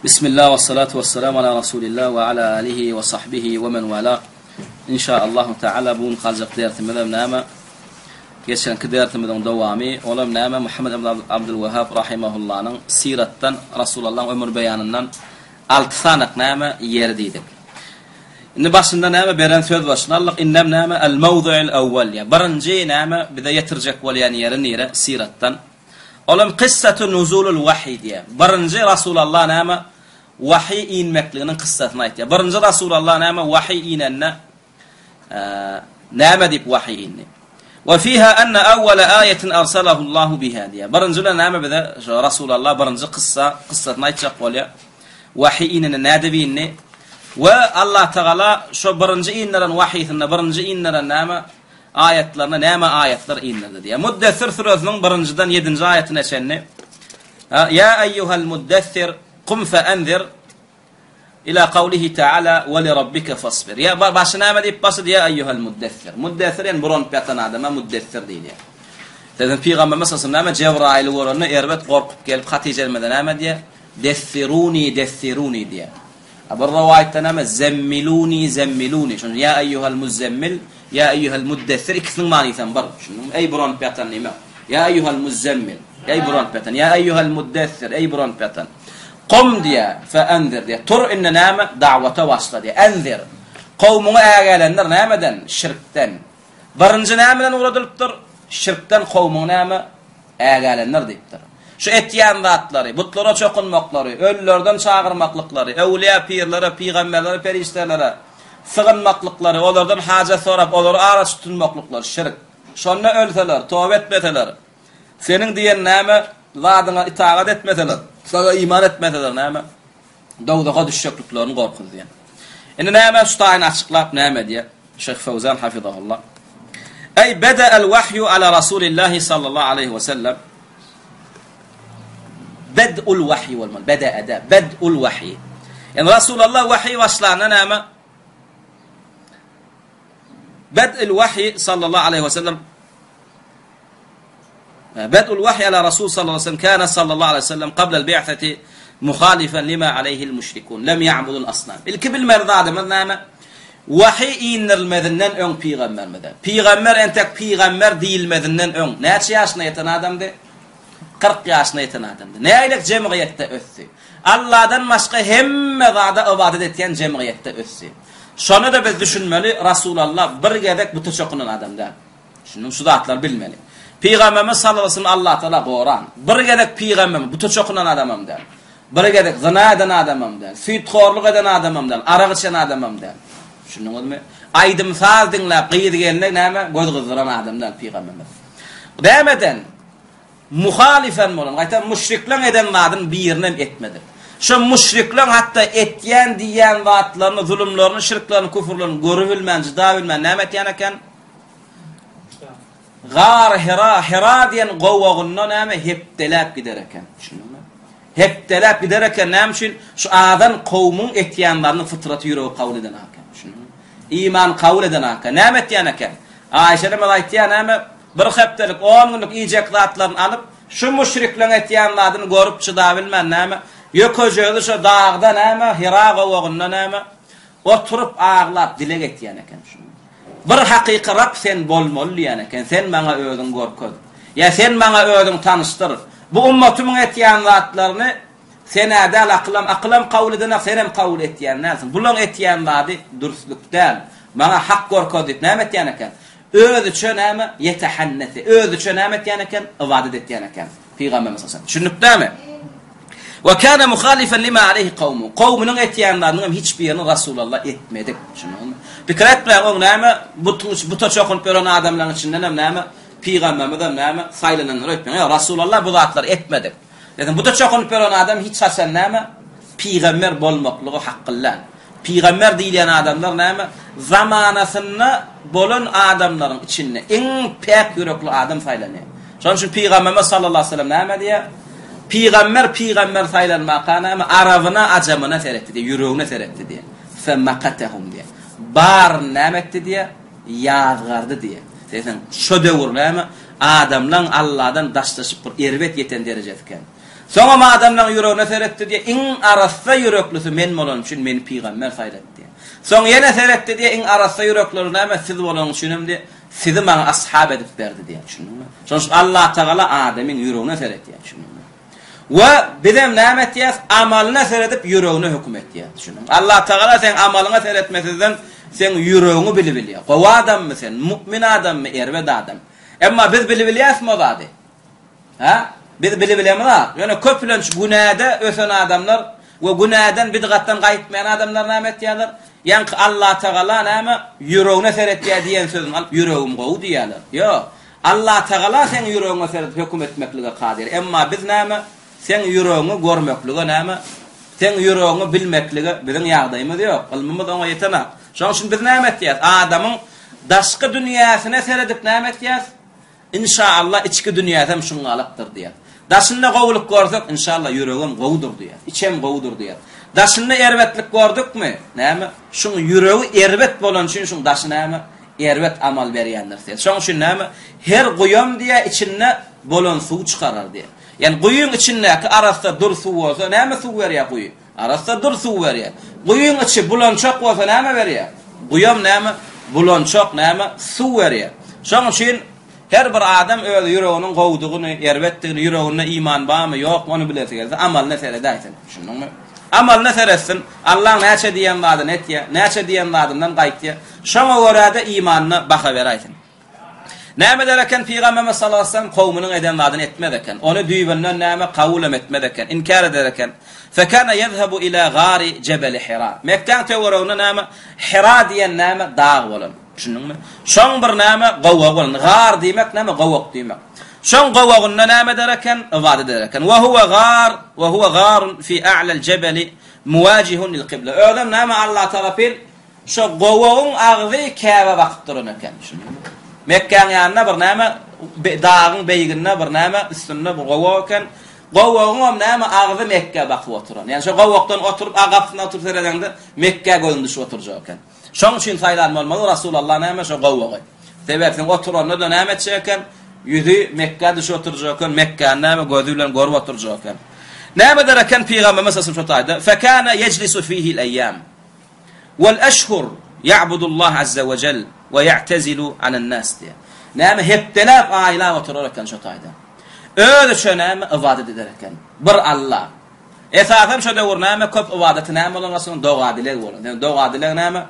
Bismillah we salatu we salam ala Rasulillah we ala alihi we sahbihi we men wala. Inşaallahu taala bu gün galjak dersimiz hem näme? Geçenki dersimiziň dowamy, ol hem näme? Muhammed ibn Abdul Wahhab rahimahullanyň siratdan, Rasulullahyň ömür beýanyndan 6 sanak näme ýeri diýdik. Indi başynda näme beren söz başyny aldyk. Indem näme? El mawdu'ul awwal. Birinji näme bize ýetirjek bolýan ýeri nire? Siratdan. Olam kyssatu nuzulul wahiý diýýär. Birinji Rasulalla näme wahiý inmekliginiň kyssasyny aýtýar. Birinji Rasulalla näme wahiý inende näme diýip wahiý indi. Wa fiha anna awwala ayatin arsalahu Allahu biha diýýär. Birinji bilen näme bize şu Rasulalla birinji kyssa kyssasyny aýtjak bolýar. Wahiý inende nädip indi? We Allah Tagala şu birinji inderen wahyýsynda birinji inderen näme aýatlaryna näme aýatlar indirdi diýýär. Muddessir süresiniň birinjiden ýedinji aýatyna çenli Ýa eýýuhel muddessir kum fe enzir ila kawlihi taala we li rabbike fasbir. Ýa başy näme diýip başlady? Ýa eýýuhel muddessir. Muddessir ýani buranyp ýatan adama muddessir diýilýär. Sözün pygamberimiz sallallahu aleyhi ve sellem näme Jebraýyly görende erbet gorkup gelip Hatyja emmede näme diýýär? Dessiruni dessiruni diýýär. A bir rowaýatda näme? Zemmiluni, zemmiluni. Şonda ýa eýýuhel muzzemmil, ýa eýýuhel muddessir ikisiniň manysy hem bir. Düşündiňmi? Eý buranyp ýatan diýmek. Ýa eýýuhel muzzemmil, eý buranyp ýatan. Ýa eýýuhel muddessir, eý buranyp ýatan. Kum diýýär, fe enzir diýýär. Tur indi näme? Dawata başla diýýär. Enzir. Kowmuňy ägälendir nämeden? Şirkden. Birinji nämeden ugradylypdyr? Şirkden kowmuňy näme? Ägälendir diýipdir. Şu etýän zatlary, butlara çokunmaklary, ölülerden çagyrmaklyklary, öwlüýä, pirlere, pygamberlere, perişdelere sygynmaklyklary, olardan hajat sorap, olary araçy tutunmaklyklary şirk. Şonda ölseler, toba etmeseler, seniň diýen näme zadyňa itagat etmeseler, saňa iman etmeseler näme? Dowzaha düşjekliklerini gorkuzýar. Indi näme şu taýyny açyklap näme diýýär? Şeýh Fewzan hafizahullah. Eý bede'el wahyu ala Rasulillahi sallallahu aleýhi we sellem. Bed'ul wahyi bolmaly. Bede'e de bed'ul wahyi. Yani Rasulallah wahyi başlanda näme? Bed'ul wahyi sallallahu aleýhi we sellem Bed'ul wahyi ala Rasul sallallahu aleyhi ve sellem kana sallallahu aleyhi ve sellem qabla al-bi'thati muhalifan lima aleyhi'l müşrikun. Lem ya'budul asnam. Ilki bilmeli zadymyz näme? Wahy indirilmezinden öň pygamberimize. Pygamber entek pygamber diýilmezinden öň näçe ýaşyna ýeten adamdy? 40 ýaşyna ýeten adamdy. Nägilek jemgyýetde ösdi. Allahdan başga hemme zada ybadat etýän jemgyýetde ösdi. Şona-da biz düşünmeli, Rasulallah bir gezek buta çokunan adam däl. Şundan şu zatlary bilmeli. Pygamberimiz sallallahu aleyhi ve sellem Allah Teala goran. Bir gezek pygamberimiz buta çokunan adamam däl. Bir gezek zyna eden adamam däl. Süýthorluk eden adamam däl. Arak içen adamam däl. Düşündiňizmi? Aýdym saz diňläp gyz gelne näme göz gyzdyran adam däl pygamberimiz. Nämeden? Muhalifen bolan, gaýtam müşrikleň eden zadyny birinem etmedik. Şo müşrikleň hatda etýän diýýän zatlaryny, zulumlaryny, şirklerini, küfürlerini görübilmän, jydabilmän näme etýän eken? Gar Hira, Hira diýen gowagynda näme hepdeläp gider eken. Düşündiňmi? Hepdeläp gider eken. Näme üçin? Şu azan kowmuň etýänlerini fytraty ýüregi kabul eden eken. Düşündiňmi? Iman kabul eden eken. Näme etýän eken? Aýşe enemiz aýtýar näme? Bir hepdelik, on günlük iýjek zatlaryny alyp, şu müşrikleň etýän zadyny görüp çydabilmän näme? Ýökejegi şo dagda näme? Hira gowagynda näme? Oturyp aglap dileg etýän eken. Düşündiňmi? Bir hakyky Rab sen bolmaly diýýän eken, sen maňa özüňi görkez. Ýa sen maňa özüňi tanyşdyr. Bu ummatymyň etýän zatlaryny sen-ä däl akylam, akylam kabul edenak, senem kabul etýän dälsiň. Bulaň etýän zady dürslük däl. Maňa hak görkez diýip näme etýän eken? Özüçe näme? Ýetehannesi. Özüçe näme etýän eken? Ybadat etýän eken. Pygamberimiz sallallahu aleyhi ve sellem. Düşündik dämi? Ve kana muhalifan lima aleyhi kawmu. Kowmunyň etýän zadynyň hem hiç birini Rasulallah etmedik. Düşündiňizmi? Pikir etmäň, oň näme butuň buta çokunyp ýören adamlaryň içinden hem näme pygamberimiz hem näme saýlanandyr öýtmäň. Ýok, Rasulallah bu zatlary etmedik. Lekin buta çokunyp ýören adam hiç haçan näme pygamber bolmaklygy hakky däl. Pygamber diýilýän adamlar näme? Zamanasynda bolan adamlaryň içinde iň päk ýürekli adam saýlanýar. Şonuň üçin Pygamberimiz sallallahu aleyhi ve sellem näme diýýär? Pygamber pygamber saýlanmaka näme? Arabyna, ajamyna seretdi diýýär, ýüregine seretdi diýýär. Femakatehum diýýär. Baryny näme etdi diýýär? Ýazgardy diýýär. Seýseň, şo döwür näme? Adamlaň Allahdan daşlaşyp bir erbet ýeten derejesi eken. Soňam adamlaň ýüregine seretdi diýýär, iň arassa ýüreklisi men bolanym üçin meni pygamber saýlady diýýär. Soň ýene seretdi diýýär, iň arassa ýürekleri näme siz bolanyň üçinem diýýär, sizi maňa ashab edip berdi diýýär. Düşündiňmi? Şonuň üçin Allatagala adamyň ýüregine seretýär. Düşündiňmi? We bizem näme etýäs? Amalyna seredip ýüregine höküm etýäs. Düşündiňmi? Allatagala seň amalyňa seretmesizden seň ýüregiňi bilibilýär. Gowy adammy sen, mu'min adammy, erbet adam. Emma biz bilibilýäsmi o zady? Hä? Biz bilibilemizok. Ýöne köplenç günäde ösen adamlar we günäden, bidgatdan gaýtmaýan adamlar näme etýärler? Ýaňky Allatagala näme, ýüregine seretýär diýen sözüni alyp, ýüregim gowy diýýärler. Ýok. Allatagala seň ýüregiňe seredip höküm etmeklige kadyr. Emma biz näme, seň ýüregiňi görmeklige näme, seň ýüregiňi bilmeklige biziň ýagdaýymyz ýok. Ylmymyz oňa ýetenak. Şonuň üçin biz näme etýäs? Adamyň daşky dünýäsine seredip näme etýäs? Inşa-Allah içki dünýäsem şuňňalakdyr diýýär. Daşynda gowulyk görsek, inşa-Allah ýüregem gowudyr diýýär. Içem gowudyr diýýär. Daşynda erbetlik gördükmi, näme? Şuň ýüregi erbet bolany üçin şuň daşy näme? Erbet amal berýändir diýýär. Şoň üçin näme? Her guýam diýýär içinde bolan suw çykarar diýýär. Ýani guýyň içindäki arassa dur suw bolsa näme suw berýär guýy? Arassa dur suw berýär. Guýyň içi bulançak bolsa näme berýär? Guýam näme? Bulançak näme? Suw berýär. Şoň üçin her bir adam öz ýüreginiň gowudygyny, erbetdigini, ýüreginde iman barmy, ýokmy ony bilesi gelse amalyna seredäýsin. Düşündiňmi? Amalyna seretsin. Allaň näçe diýen zadyny etýär, näçe diýen zadyndan gaýtýar. Şoňa görä-de imanyna baha beräýsin. Näme eder eken Pygamberimiz sallallahu aleýhi we sellem kowumynyň eden zadyny etmez eken. Ony düýbünden näme kabul hem etmez eken, inkär eder eken. Fekana ýezhebu ila gari jebeli Hira. Mekgäň töwereginde näme Hira diýen näme dag bolan. Düşündiňmi? Şoň bir näme gowagy bolan. Gar diýmek näme gowak diýmek. Şoň gowagynda näme eder eken? Ybadat eder eken. Wa huwa gar wa huwa garun fi a'lal jebeli muwajihun lil kibla. Özem näme Allah tarapyn Şo gowagyň agzy Käbä bakyp duran eken. Düşündiňmi? Mekgäň ýanynda bir näme, dagyň beýiginde bir näme, üstünde bir gowak eken. Gowagyňam näme, agzy Mekgä bakyp oturan. Ýagny şo gowakdan oturyp, a gapysynda oturyp seredeňde, Mekgä gözüň düşüp oturjak eken. Şoň üçin saýlan bolmaly Rasulallah näme şo gowagy. Sebäp sen oturanda-da näme etjek eken? Ýüzi Mekgä düşüp oturjak eken, Mekgäni näme gözi bilen görüp oturjak eken. Näme eder eken Pygamberimiz sallallahu aleyhi ve sellem şo taýda? Fekana yejlisu fihi al-eýýam. Wal eşhur ýa'budullah azza we jel we ýa'tezilu anen nas diýýär. Näme hepdeläp, aýlap oturar eken şo taýda. Özüçe näme ybadat eder eken. Bir Alla. Esasan şo döwür näme köp ybadaty näme bolan Rasulyň doga-dileg bolan. Ýöne doga-dileg näme?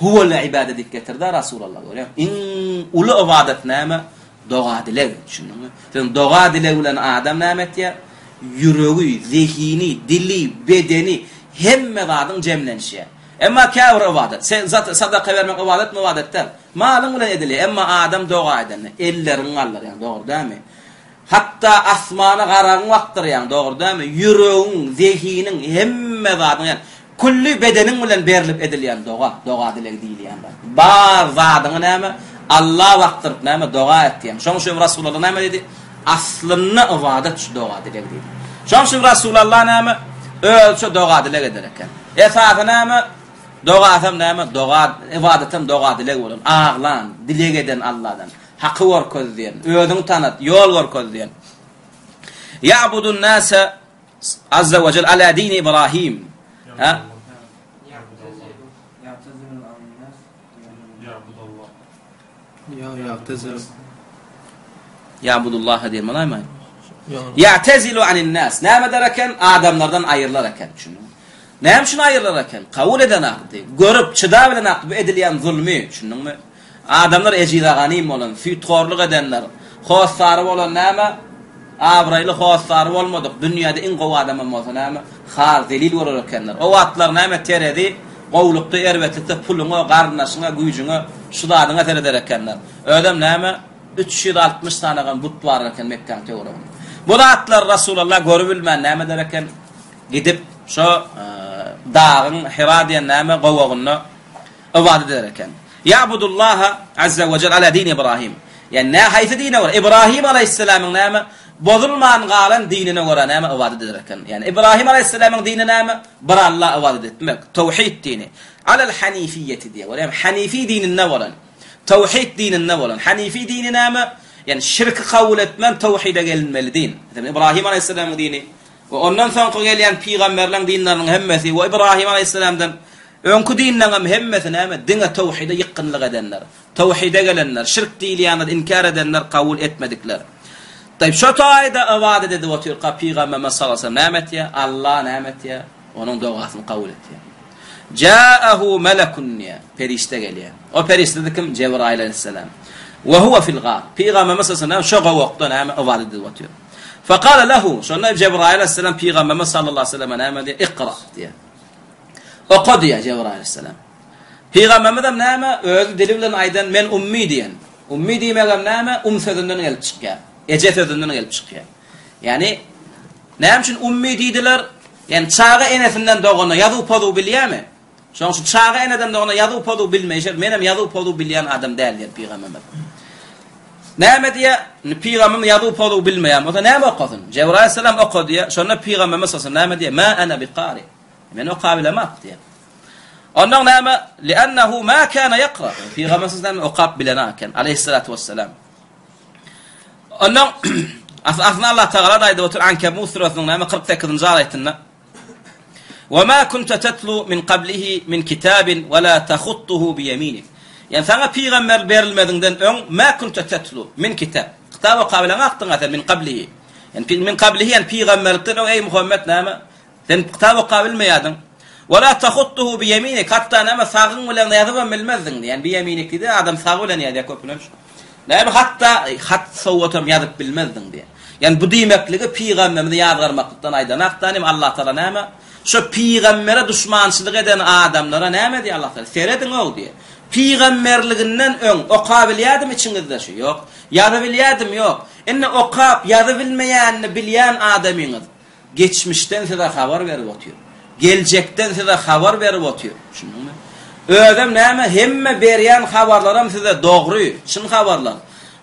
Huwel ibade diýip getirdi Rasulallah görýäňmi? Iň uly ybadat näme? Doga-dileg, düşündiňmi? Sen doga-dileg bilen adam näme etýär? Ýüregi, zehini, dili, bedeni, hemme zadyň jemlenişýär. Emma käbir ybadat, sen sadaka bermek ybadatmy, ybadat däl. Malyň bilen edilýär. Emma adam doga edende elleriňi galdyrýaň, dogry dälmi? Hatda asmana garagyň bakdyrýaň, dogry dälmi? Ýüregiň, zehiniň, hemme zadyň, ýagny külli bedeniň bilen berlip edilýän doga, doga-dileg diýilýän zat. Bar zadyňy näme? Alla bakdyryp näme? Doga etýäň. Şonuň üçin Resulallah näme diýdi? Aslynda ybadat şu doga-dileg diýdi. Şonuň üçin Resulallah näme? Özüçe doga-dileg eder eken. Esasy näme? Dogasam näme? Doga, ybadatam doga-dileg bolan. Aglan, dileg eden Alladan. Haky görkez diýen, özüňi tanat, ýol görkez diýen. Ýa'budun nase azza we jel ala dini Ibrahim. Ha? Ýa'budullah diýen bolaýmy? Ýa'tezilu anin nas. Näme der eken? Adamlardan aýrylar eken. Düşündiňmi? Näme üçin aýrylar eken? Kabul eden akdy. Görüp, çyda bilen akdy bu edilýän zulmy. Düşündiňmi? Adamlar ejize-ganym bolan, süýthorluk edenler, hossary bolan näme? Abraýly hossary bolmadyk, dünýäde iň gowy adamam bolsa näme? Har, zelil bolar ekenler. O wagtlar näme terezi gowlukda, erbetlikde puluňa, garyndaşyňa, güýjüňe, şu zadyňa sereder ekenler. Özem näme? 360 sanagam but bar eken Mekgäň töwereginde. Bu zatlary Rasulallah görübilmän näme eder eken? Gidip şo dagyň Hira diýen näme gowagynda ybadat eder eken. Ýa'budullaha azza we jel ala dini Ibrahim. Ýani nä haýsy dine görä? Ibrahim alaýhyssalamyň näme bozulman galan dinine görä näme ybadat eder eken. Ýani Ibrahim alaýhyssalamyň dini näme? Bir Alla ybadat etmek, tawhid dini. Alal hanifiýeti diýýär. Görýäňmi? Hanifi dininde bolan. Tawhid dininde bolan. Hanifi dini näme? Ýani şirki kabul etmän towhide gelinmeli din. Meselem Ibrahim aleýhissalamyň dini we ondan soňky gelýän pygamberleň dinleriniň hemmesi we Ibrahim aleýhissalamdan öňki dinleň hem hemmesi näme? Diňe towhide ýykgynlyk edenler. Towhide gelenler, şirk diýilýänleri inkär edenler, kabul etmedikler. Taýyp şo taýda ybadat edip otyrka pygamberimiz sallallahu aleýhi we sellem näme etýär? Allah näme etýär? Onuň dogasyny kabul etýär. Ja'ahu melekun diýýär. Perişde gelýär. O perişde-de kim? Jebraýyl aleýhissalam. Wa huwa fil gar. Pygamberimiz sallallahu aleýhi we sellem şo gowakda näme ybadat edip otyr. Faqala lehu, şonda Jebraýyl aleýhissalam pygamberimiz sallallahu aleýhi we selleme näme diýýär? Ikra diýýär. Oka diýýär Jebraýyl aleýhissalam. Pygamberimizem näme? Özi dili bilen aýdan men ummi diýen. Ummi diýmegem näme? Um sözünden gelip çykýar. Eje sözünden gelip çykýar. Ýagny näme üçin ummi diýdiler? Ýagny çaga enesinden doganda ýazuw-pozuw bilýärmi? Şonuň üçin çaga eneden doganda ýazuw-pozuw bilmeýşer, menem ýazuw-pozuw bilýän adam däl diýen pygamberimiz. Näme diýýär? Indi pygamberimiz ýazuw-pozuw bilmeýän bolsa näme okasyn? Jebraýyl aleyhisselam oka diýýär. Şonda pygamberimiz sallallahu näme diýýär? Ma ana biqari. Men okabilemok diýýär. Ondan näme? Li'annahu ma kana yaqra. Pygamberimiz sallallahu okap bilenok eken, aleyhissalatu vesselam. Ondan aslynda Allah Tagala da aýdyp otyr Ankebut surasynyň näme 48-nji aýatynda. Wa ma kunta tatlu min qablihi min kitabin wa la tahuttuhu bi yeminik. Ýani saňa pygamber berilmeziňden öň ma kunta tatlu min kitab. Kitap okap bilen akdyň sen min qablihi. Ýani min qablihi ýani pygamberlikden öň eý Muhammed näme Sen kitap okap bilmeýärdiň. Wa la tahuttuhu bi ýeminik, hatda näme sagyň bilen ýazybam bilmezdiň. Ýani bi ýeminik diýdi, adam sagy bilen ýazýar köplenç. Näme hatda hat sowatam ýazyp bilmezdiň diýýär. Ýani bu diýmekligi pygamberimizi ýazgarmaklykdan aýdan akdanym Allah Taala näme? Şo pygambere duşmançylyk eden adamlara näme diýýär Allah Taala? Serediň-ow diýýär. Pygamberliginden öň okabilýärdim içiňizde şu? Ýok. Ýazybilýärdim? Ýok. Indi okap, ýazybilmeýänini bilýän adamyňyz. Geçmişden size habar berip otyr. Geljekden size habar berip otyr. Düşündiňmi? Özem näme, hemme berýän habarlaram size dogry, çyn habarlar.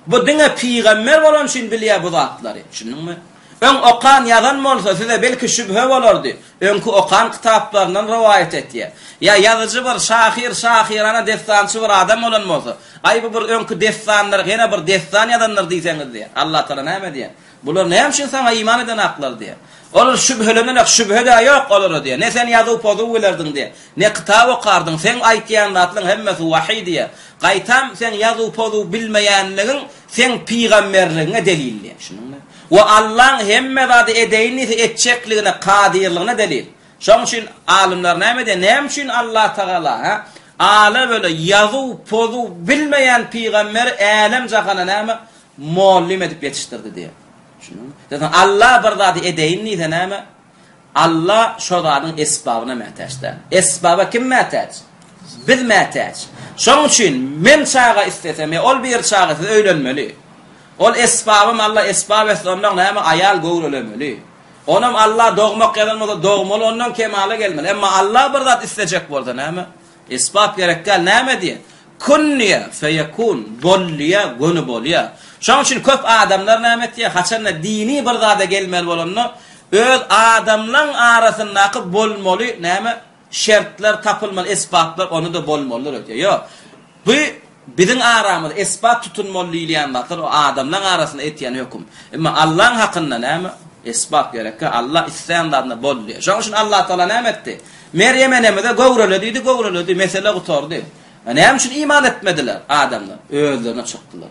Bu diňe pygamber bolany üçin bilýär bu zatlary. Düşündiňmi? Öň okan, ýazan bolsa size belki şübhe bolardy. Öňki okan kitaplaryndan rowaýat etýär. Ýa ýazyjy bir şahyr, şahyrana dessançy bir adam bolan bolsa, aý bu bir öňki dessanlar, ýene bir dessan ýazandyr diýseňiz diýär. Allatagala näme diýär? Bular näme üçin saňa iman edenaklar diýýär. Olar şübhelenenek, şübhe-de ýok olara diýýär. Ne sen ýazuw-pozuw bilerdiň diýýär. Ne kitap okardyň, seň aýtýan zatlaryň hemmesi wahyý diýýär. Gaýtam seň ýazuw-pozuw bilmeýänligiň seň pygamberligiňe delil diýýär. Düşündiňmi? We Allaň hemme zady edeýin diýse etjekligine kadyrlygyna delil. Şoň üçin alymlar näme diýýär? Näme üçin Allatagala, hä, ala böle ýazuw-pozuw bilmeýän pygamberi älem-jahana näme Mollym edip ýetişdirdi diýýär. Düşündiňmi? Zaten Alla bir zady edeýin diýse näme? Alla şo zadyň esbabyna mätäç däl. Esbaba kim mätäç? Biz mätäç. Şoň üçin men çaga istesem ýa ol bir çaga islese öýlenmeli. Ol esbabam Alla esbap etse ondan näme aýal göwrelemeli. Onam Alla dogmak ýazan bolsa dogmaly ondan kemala gelmeli. Emma Alla bir zat islejek bolsa näme? Esbap gerek däl, näme diýýär? Kun diýýär, feýekun, bol diýýär, göni bolýar. Şonuň üçin köp adamlar näme etýär, haçanda dini bir zada gelmeli bolanda, öz adamlaň arasyndaky bolmaly näme şertler, tapylmaly esbaplar onda-da bolmalydyr öýdýär. Ýok. Bu biziň aramyzda esbap tutunmaly diýilýän zatlar o adamlaň arasynda etýän höküm. Emma Allaň hakynda näme? Esbap gerekkä, Alla islän zadyna bol diýýär. Şonuň üçin Allatagala näme etdi? Merýem enemize göwrele diýdi, göwreledi, mesele gutardy. A näme üçin iman etmediler adamlar? Özlerine çykdylar.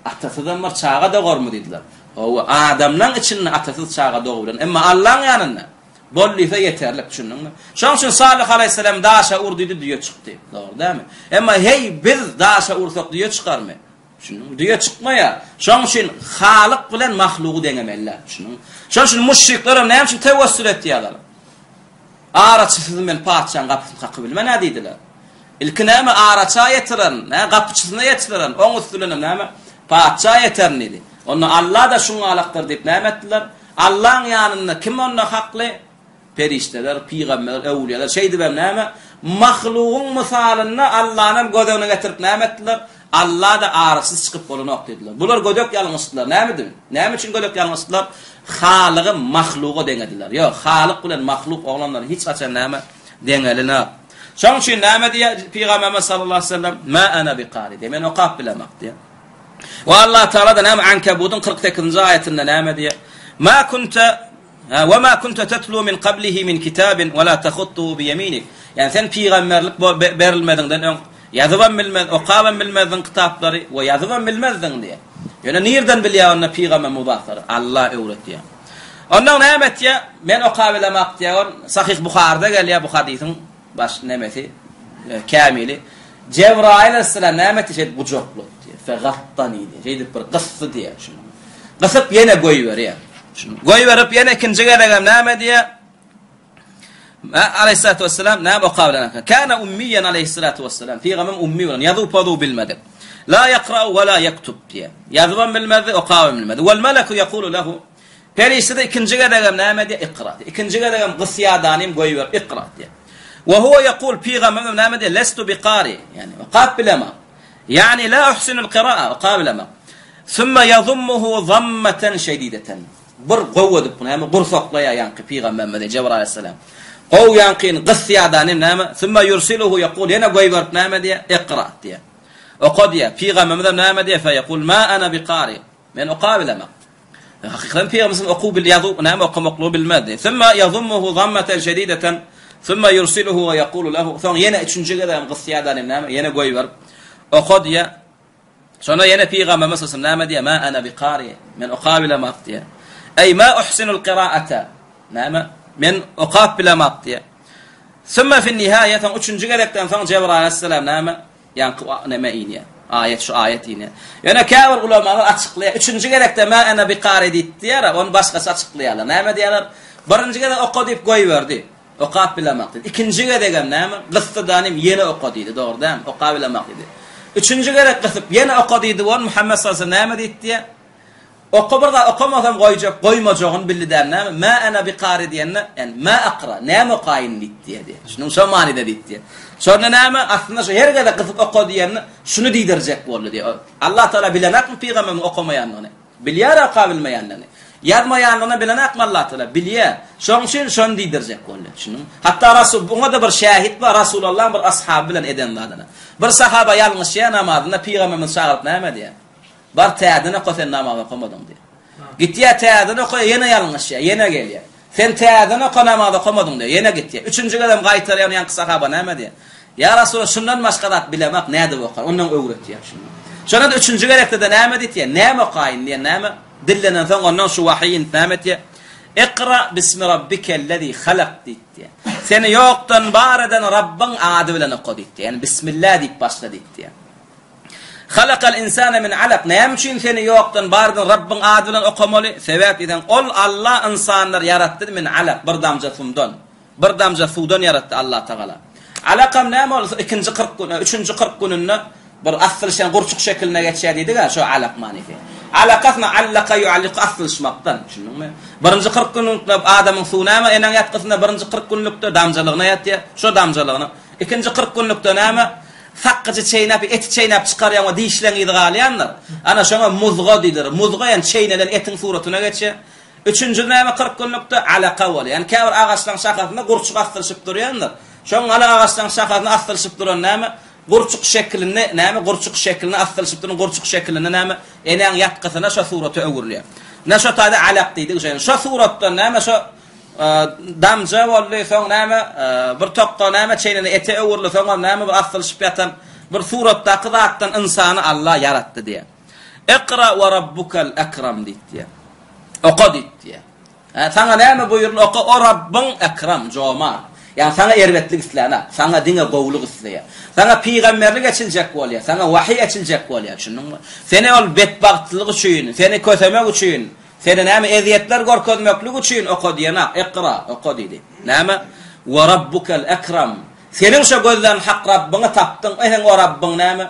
Atasyzam bir çaga dogarmy diýdiler. Hawa, adamlaň içinde atasyz çaga dogubilen. Emma Allaň ýanynda bol diýse ýeterlik, düşündiňmi? Şonuň üçin Salyh alaýhyssalam daşa ur diýdi, düýe çykdy. Dogry dälmi? Emma heý biz daşa ursak düýe çykarmy? Düşündiňmi? Düýe çykmaýar. Şonuň üçin Halyk bilen mahlugy deňemeliler. Düşündiňmi? Şonuň üçin müşrikler hem näme üçin tewessül etýärler? Araçysyz men patyşaň gapysyny kakybilmen-ä diýdiler. Ilki näme araça ýetirerin, nä gapyçysyna ýetirerin, oň üsti bilenem näme patyşa ýeterin diýdi. Onda Alla-da şuňalakdyr diýip näme etdiler? Allaň ýanynda kim onda hakly? Perişdeler, pygamberler, öwlüýalar. Şeýdibem näme? Mahlugyň mysalynda Allanam göz öňüne getirip näme etdiler? Alla-da araçysyz çykyp bolanok diýdiler. Bular gödek ýalňyşdylar. Nämedin? Näme üçin gödek ýalňyşdylar? Halygy mahluga deňediler. Ýok, Halyk bilen mahluk oglanlar hiç haçan näme deňelinok. Şonuň üçin näme diýýär Pygamberimiz sallallahu aleyhi ve sellem? Ma ana bi kari diýýär. Men okap bilemok diýýär. We Allah Tagala-da näme Ankabudyň 48-nji aýatynda näme diýýär? Ma kunta we ma kunta tatlu min qablihi min kitabin we la tahuttuhu bi yeminik. Ýani sen pygamberlik berilmeziňden öň ýazybam bilmez, okabam bilmezdiň kitaplary we ýazybam bilmezdiň diýýär. Ýöne nirden bilýär onda pygamber bu zatlary? Allah öwretýär. Ondan näme etýär? Men okabilemak diýýär. Ol Sahih Buharda gelýär bu hadysyň Baş nemesi, kämili. Jebraýyl aleyhisselam näme etdi? Şeýdip gujaklady diýýär. Fegattani diýýär. Şeýdip bir gysdy diýýär şuny. Gysyp ýene goýberýär. Şuny goýberip ýene ikinji gezegem näme diýýär? Aleyhissalatu vesselam näme okap bilen eken? Kana ummiýen aleyhissalatu vesselam. Pygamber ummi bolan, ýazuw pozuw bilmedik. La ýakra'u we la ýektub diýýär. Ýazybam bilmezdi, okabam bilmezdi. Wal meleku ýekulu lehu Perişde-de ikinji gezegem näme diýýär? Ikra diýýär. Ikinji gezegem gysýadanym goýber, ikra diýýär. Wa huwa ýekul, pygamberimiz näme diýýär? Lestu biqari, ýagny okap bilemok. Ýagny la uhsinul kiraa, okap bilemok. Summa ýazummuhu zammatan şedideten. Bir gowy edip näme gursaklaýar ýaňky pygamberimizi Jebraýyl aleyhissalam. Gowy ýaňkyny gysýadanym näme? Summa ýursiluhu ýekul, ýene goýberip näme diýýär? Ikra diýýär. Oka diýýär. Pygamberimiz näme diýýär? Fe ýekul ma ana biqari. Men okap bilemok. Hakykatdan pygamberimiz okuw bil ýazuw näme okamaklygy bilmezdi. Summa ýazummuhu zammatan şedideten summa yursiluhu we ýekulu lehu. Soň ýene üçünji gezegem gysýar näme ýene goýberip oka diýýär. Şonda ýene pygamberimiz sallallahu näme diýýär? Ma ana biqari. Men okap bilemok diýýär. Eý ma uhsinul qiraata. Näme? Men okap bilemok diýýär. Summa fi nihaýa soň üçünji gezekden soň Jebraýyl aleyhissalam näme? Ýaňky neme inýär. Aýat şu aýat inýär. Ýöne käbir ulamalar açyklaýar. Üçünji gezekde mä ene bikari diýip diýýär, ony başgaça açyklaýarlar. Näme diýýärler? Birinji gezek oka diýip goýberdi. Okap bilemak diýdi. Ikinji gezegem näme? Gysdy danym ýene oka diýdi. Dogry dälmi? Okap bilemak diýdi. Üçünji gezek gysyp ýene oka diýdi. Ol Muhammet sallallahu aleyhi ve sellem näme diýdi diýýär? Oka bir zat okamasam goýjak, goýmajagyny bildi däl näme? Mä ene bikari diýende, ýani mä akra, näme okaýyn diýdi diýýär. Şunuň şo manyda diýdi diýýär. Şonda näme? Aslynda şu her gezek gysyp oka diýende şuny diýdirjek boldy diýýär. Allah Taala bilenakmy pygamberiň okamaýandygyny? Bilýär oka bilmeýändigini. Ýazmaýandygyny bilenakmy Allah Taala? Bilýär. Şonuň üçin şony diýdirjek boldy. Düşündiňmi? Hatda Rasul buňa-da bir şähit bar, Rasulullahyň bir ashaby bilen eden zadyna. Bir sahaba ýalňyşýar namazynda pygamberimizi çagyryp näme diýýär? Bar täzeden oka sen namaz okamadyň diýýär. Gitýär täzeden okaýar ýene ýalňyşýar, ýene gelýär. Sen täzeden oka namaz okamadyň diýýär, ýene gitýär. Üçünji gezem gaýtarýar ýaňky sahaba näme diýýär? Ýa Resulallah şundan başga zat bilemok nädip okar? Ondan öwretýär şuny. Şonda üçünji gezekde-de näme diýýär? Näme okaýyn diýen näme? Dillenen soň ondan şu wahyý inip näme diýýär? Ikra bismi rabbikellezi halak diýýär. Seni ýokdan bar eden Rabbyň ady bilen oka diýýär. Ýani bismillah diýip başla diýýär. Halakal insane min alak, näme üçin seni ýokdan bar eden Rabbyň ady bilen okamaly? Sebäp diýseň, ol Alla ynsanlary ýaratdy min alak, bir damja sumdan. Bir damja suwdan ýaratdy Allah Tagala. Alakam näme ol ikinji 40 gün, üçünji 40 gününde bir asylyşan gurçuk şekiline geçýär diýdik-ä, şo alak manysy. Alak aslynda allaka ýualliku asylyşmakdan, düşündiňmi? Birinji 40 günlükde adamyň suwy näme eneň ýatgysynda birinji 40 günlükde damjalygyna ýatýar, şo damjalygyna. Ikinji 40 günlükde näme? Sakgyjy çeýnäp, eti çeýnäp çykarýaň we dişleň yzy galýandyr. Ana, şoňa muzga diýiler. Muzga ýagny çeýnelen etiň suratyna geçýär. Üçünjisi näme 40 günlükde alaka bolýar. Ýagny käbir agaçlaryň şahasynda gurçuk asylyşyp durýandyr. Şoň ýaly agaçlaryň şahasynda asylyşyp duran näme? Gurçuk şekilinde näme? Gurçuk şekilinde asylyşyp duran gurçuk şekilinde näme? Enäň ýatgysyna şo surata öwrülýär. Ine şo taýda alak diýdik. Şo şo suratdan näme şo Damja boldy, soň näme, bir tokga näme çeýnenen ete öwrüldi, soňam näme bir asylyşyp ýatan bir suratdaky zatdan ynsany Alla ýaratdy diýýär. Ikra we rabbukal ekram diýip diýýär. Oka diýip diýýär. Hä, saňa näme buýruldy? Oka, o Rabbyň ekram, jomart. Ýagny saňa erbetlik islänok, saňa diňe gowulyk isleýär. Saňa pygamberlik eçiljek bolýar, saňa wahyý eçiljek bolýar, düşündiňmi? Seni ol betbagtlylyk üçin, seni kösemek üçin, Seni näme ezýetler görkezmeklik üçin oka diýenak, Ikra, oka diýdi. Näme? We Rabbukel Ekram. Seniň şo gözlän Hak Rabbyňy tapdyň, eheň o Rabbyň näme?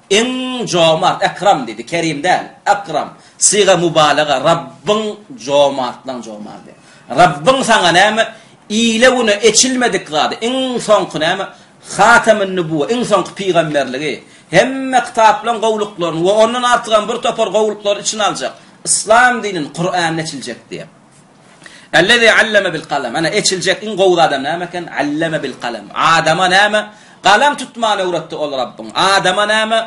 Iň jomart, Ekram diýdi, Kerim däl, Ekram. Syga mubalaga, Rabbyň jomartlaň jomardy. Rabbyň saňa näme? Ile-güne eçilmedik zady, iň soňky näme? Hatamyn Nubuwwe, iň soňky pygamberligi, hemme kitaplaryň gowulyklaryny we ondan artygam bir topar gowulyklary içine aljak. Yslam dinini Kur'an eçiljek diýýär. Ellezî alleme bil galam. Ana eçiljek iň gowy zadam näme eken? Alleme bil galam. Adama näme? Galam tutmany öwretdi ol Rabbyň. Adama näme?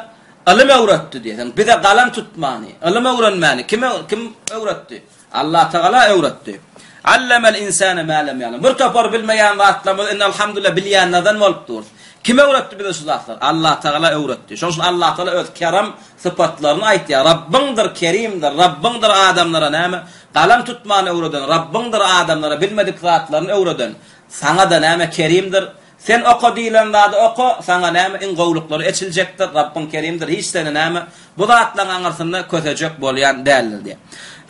Ylym öwretdi diýýär. Bize galam tutmany, ylym öwrenmäni kim kim öwretdi? Allah Tagala öwretdi. Allamel insane ma lem ýa'lem. Bir topar bilmeýän zatlarymyzy indi alhamdulillah bilýänlerden bolup durus. Kim öwretdi bize şu zatlary? Allah Tagala öwretdi. Şonuň üçin Allah Tagala öz kerem sypatlaryny aýtýar. Rabbyňdyr Kerimdir, Rabbyňdyr adamlara näme? Galam tutmany öwreden, Rabbyňdyr adamlara bilmedik zatlaryny öwreden. Saňa-da näme Kerimdir, Sen oka diýlen zady oka, saňa näme iň gowulyklary eçiljekdir, Rabbyň Kerimdir, hiç seni näme bu zatlaryň aňyrsynda kösejek bolýan däldir diýýär.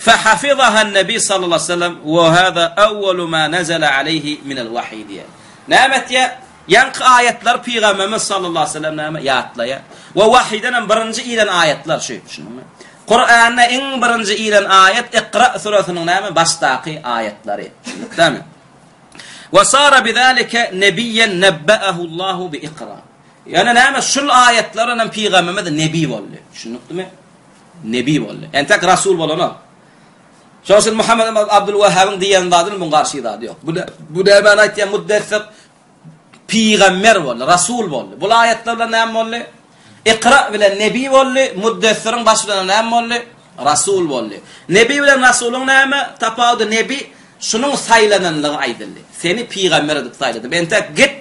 Fehafizahan-nebi sallallahu aleýhi we sellem we hâzâ awwalu mâ nezele aleýhi minel wahyý diýýär. Näme etýär? Ýaňky aýatlary Pygamberimiz sallallahu aleýhi we sellem näme ýatlaýar. We wahydan hem birinji inen aýatlar şu, düşündiňmi? Kuranda iň birinji inen aýat Ikra süresiniň näme başdaky aýatlary. Düşündikdämi? We sara bizalike nebiyyen nebbe'ehu Allahu bi ikra. Ýöne näme şul aýatlar bilen pygamberimiz nebi boldy. Düşündikmi? Nebi boldy. Entek rasul bolanok. Şonuň üçin Muhammed ibn Abdul Wahhabyň diýen zadynyň muň garşy zady ýok. Bu bu nämäni aýtýar muddessir pygamber boldy, rasul boldy. Bu aýatlar bilen näme boldy? Ikra bilen nebi boldy, muddessiriň başy bilen näme boldy? Rasul boldy. Nebi bilen rasulyň näme tapawudy? Nebi şunuň saýlananlygy aýdyldy. Seni pygamber edip saýladym. Entek git,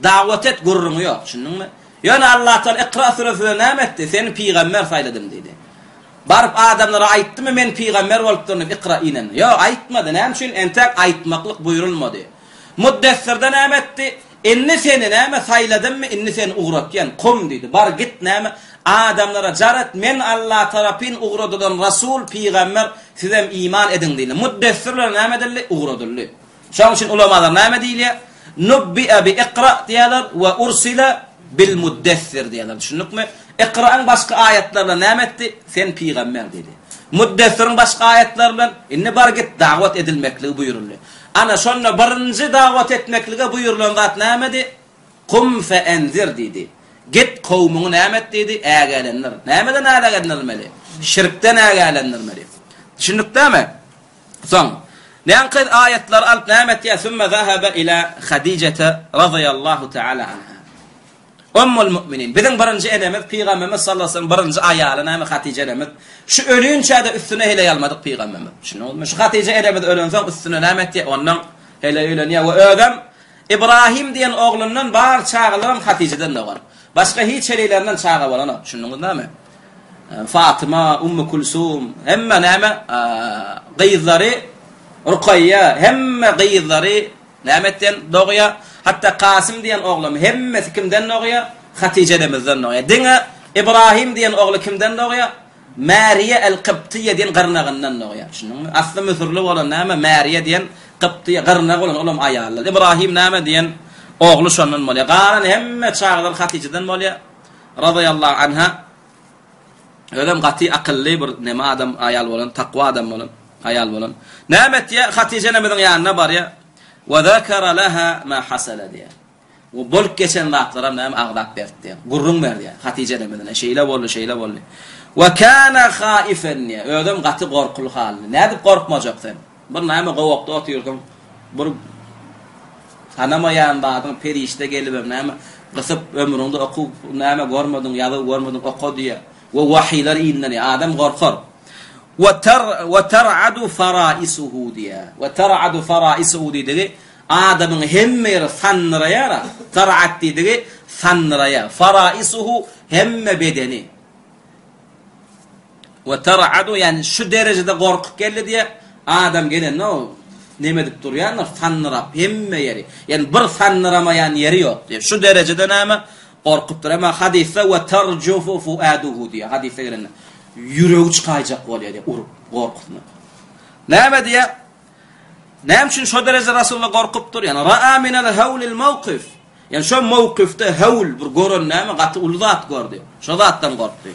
dawat et gürrüňi ýok. Düşündiňmi? Ýöne Allah Taala Ikra süresi bilen näme etdi? Seni pygamber saýladym diýdi. Baryp adamlara aýtdymy men pygamber bolupdyryn diýip Ikra inende? Ýok, aýtmady. Näme üçin? Entek aýtmaklyk buýrulmady. Muddessirde näme etdi? Indi seni näme saýladymmy, indi seni ugratýan, kum diýdi. Bar git näme, adamlara jar et, men Alla tarapyn ugradylan rasul, pygamber, sizem iman ediň diýdi. Muddessir bilen näme edildi? Ugradyldy. Şonuň üçin ulamalar näme diýilýär? Nubbi'a bi ikra diýýärler we ursila bil muddessir diýýärler. Düşündikmi? Ikranyň başky aýatlary bilen näme etdi? Sen pygamber diýdi. Muddessiriň başky aýatlary bilen indi bar git dawat edilmekligi buýruldy. Ana, şonda birinji dawat etmeklige buýrulan zat nämedi? Kum fe-enzir diýdi. Git, kowmuňy näme et diýdi? Ägälendir. Nämeden ägälendirmeli? Şirkden ägälendirmeli. Düşündik dämi? Soň, näňki aýatlary alyp näme etýär? Sümme zahaba ila Hadijete razyýallahu ta'ala anha. Ummul mu'minin. Biziň birinji enemiz Pygamberimiz sallallahu aleyhi ve sellem birinji aýaly näme Hatije enemiz. Şu ölinçä-de üstüne heleý almadyk Pygamberimiz. Düşündiňizmi? Şu Hatije enemiz ölensoň üstüne näme etýär? Ondan heleý öýlenýär we özem Ibrahim diýen oglundan bar çagalaram Hatijeden dogan. Başga hiç heleýlerinden çaga bolanok. Düşündiňiz näme? Fatyma, Ummu Kulsum, hemme näme gyzlary Rukaýýa, hemme gyzlary Nämetden dogýar? Hatda Kasym diýen oglam hemmesi kimden dogýar? Hatyja enemizden dogýar. Diňe Ibrahim diýen ogly kimden dogýar? Märiýe el-Kybtyýe diýen gyrnagyndan dogýar. Düşündiňmi? Asly müsürli bolan näme? Märiýe diýen Kybtyýe gyrnagy bolan olam aýallar. Ibrahim näme diýen ogly şondan bolýar. Galan hemme çagalar Hatyjadan bolýar. Razyýallahu anha. Özem gaty akylly bir neme adam, aýal bolan, takwa adam bolan, aýal bolan. Näme etýär? Hatyja enemiziň ýanyna barýar. Wa zakara laha ma hasala diýýär. We bolup geçen zatlaram näme agzap berdi diýýär. Gürrüň berdi diýýär. Hatyja enemizine şeýle boldy, şeýle boldy. Wa kana haifen diýýär. Özem gaty gorkuly haldy. Nädip gorkmajak sen? Bir näme gowakda otyrsyň, bir tanamaýan zadyň perişde gelibem näme gysyp ömrüňde okuw näme görmediň, ýazuw görmediň, oka diýýär. We wahylar indenýär. Adam gorkar. We tar we tar'adu faraisuhu diýýär. We tar'adu faraisuhu diýdigi adamyň hemme ýeri sandyraýar. Tar'at diýdigi sandyraýar. Faraisuhu hemme bedeni. We tar'adu ýani şu derejede gorkup geldi diýe, adam gelende o neme edip durýandyr, sandyrap hemme ýeri. Ýani bir sandyramaýan ýeri ýok diýe. Şu derejede näme gorkupdyr. Emma hadysda we tarjufu fuaduhu diýe, hadysda gelende ýüregi çykaýjak bolýar diýe, urup gorkusyna. Näme diýe? Näme üçin şu derejede Rasulullah gorkupdyr? Ýani ra'a minel hawlil mawqif. Ýani şo mowkifde höwl bir gören näme gaty uly zat gördi. Şo zatdan gorkdy.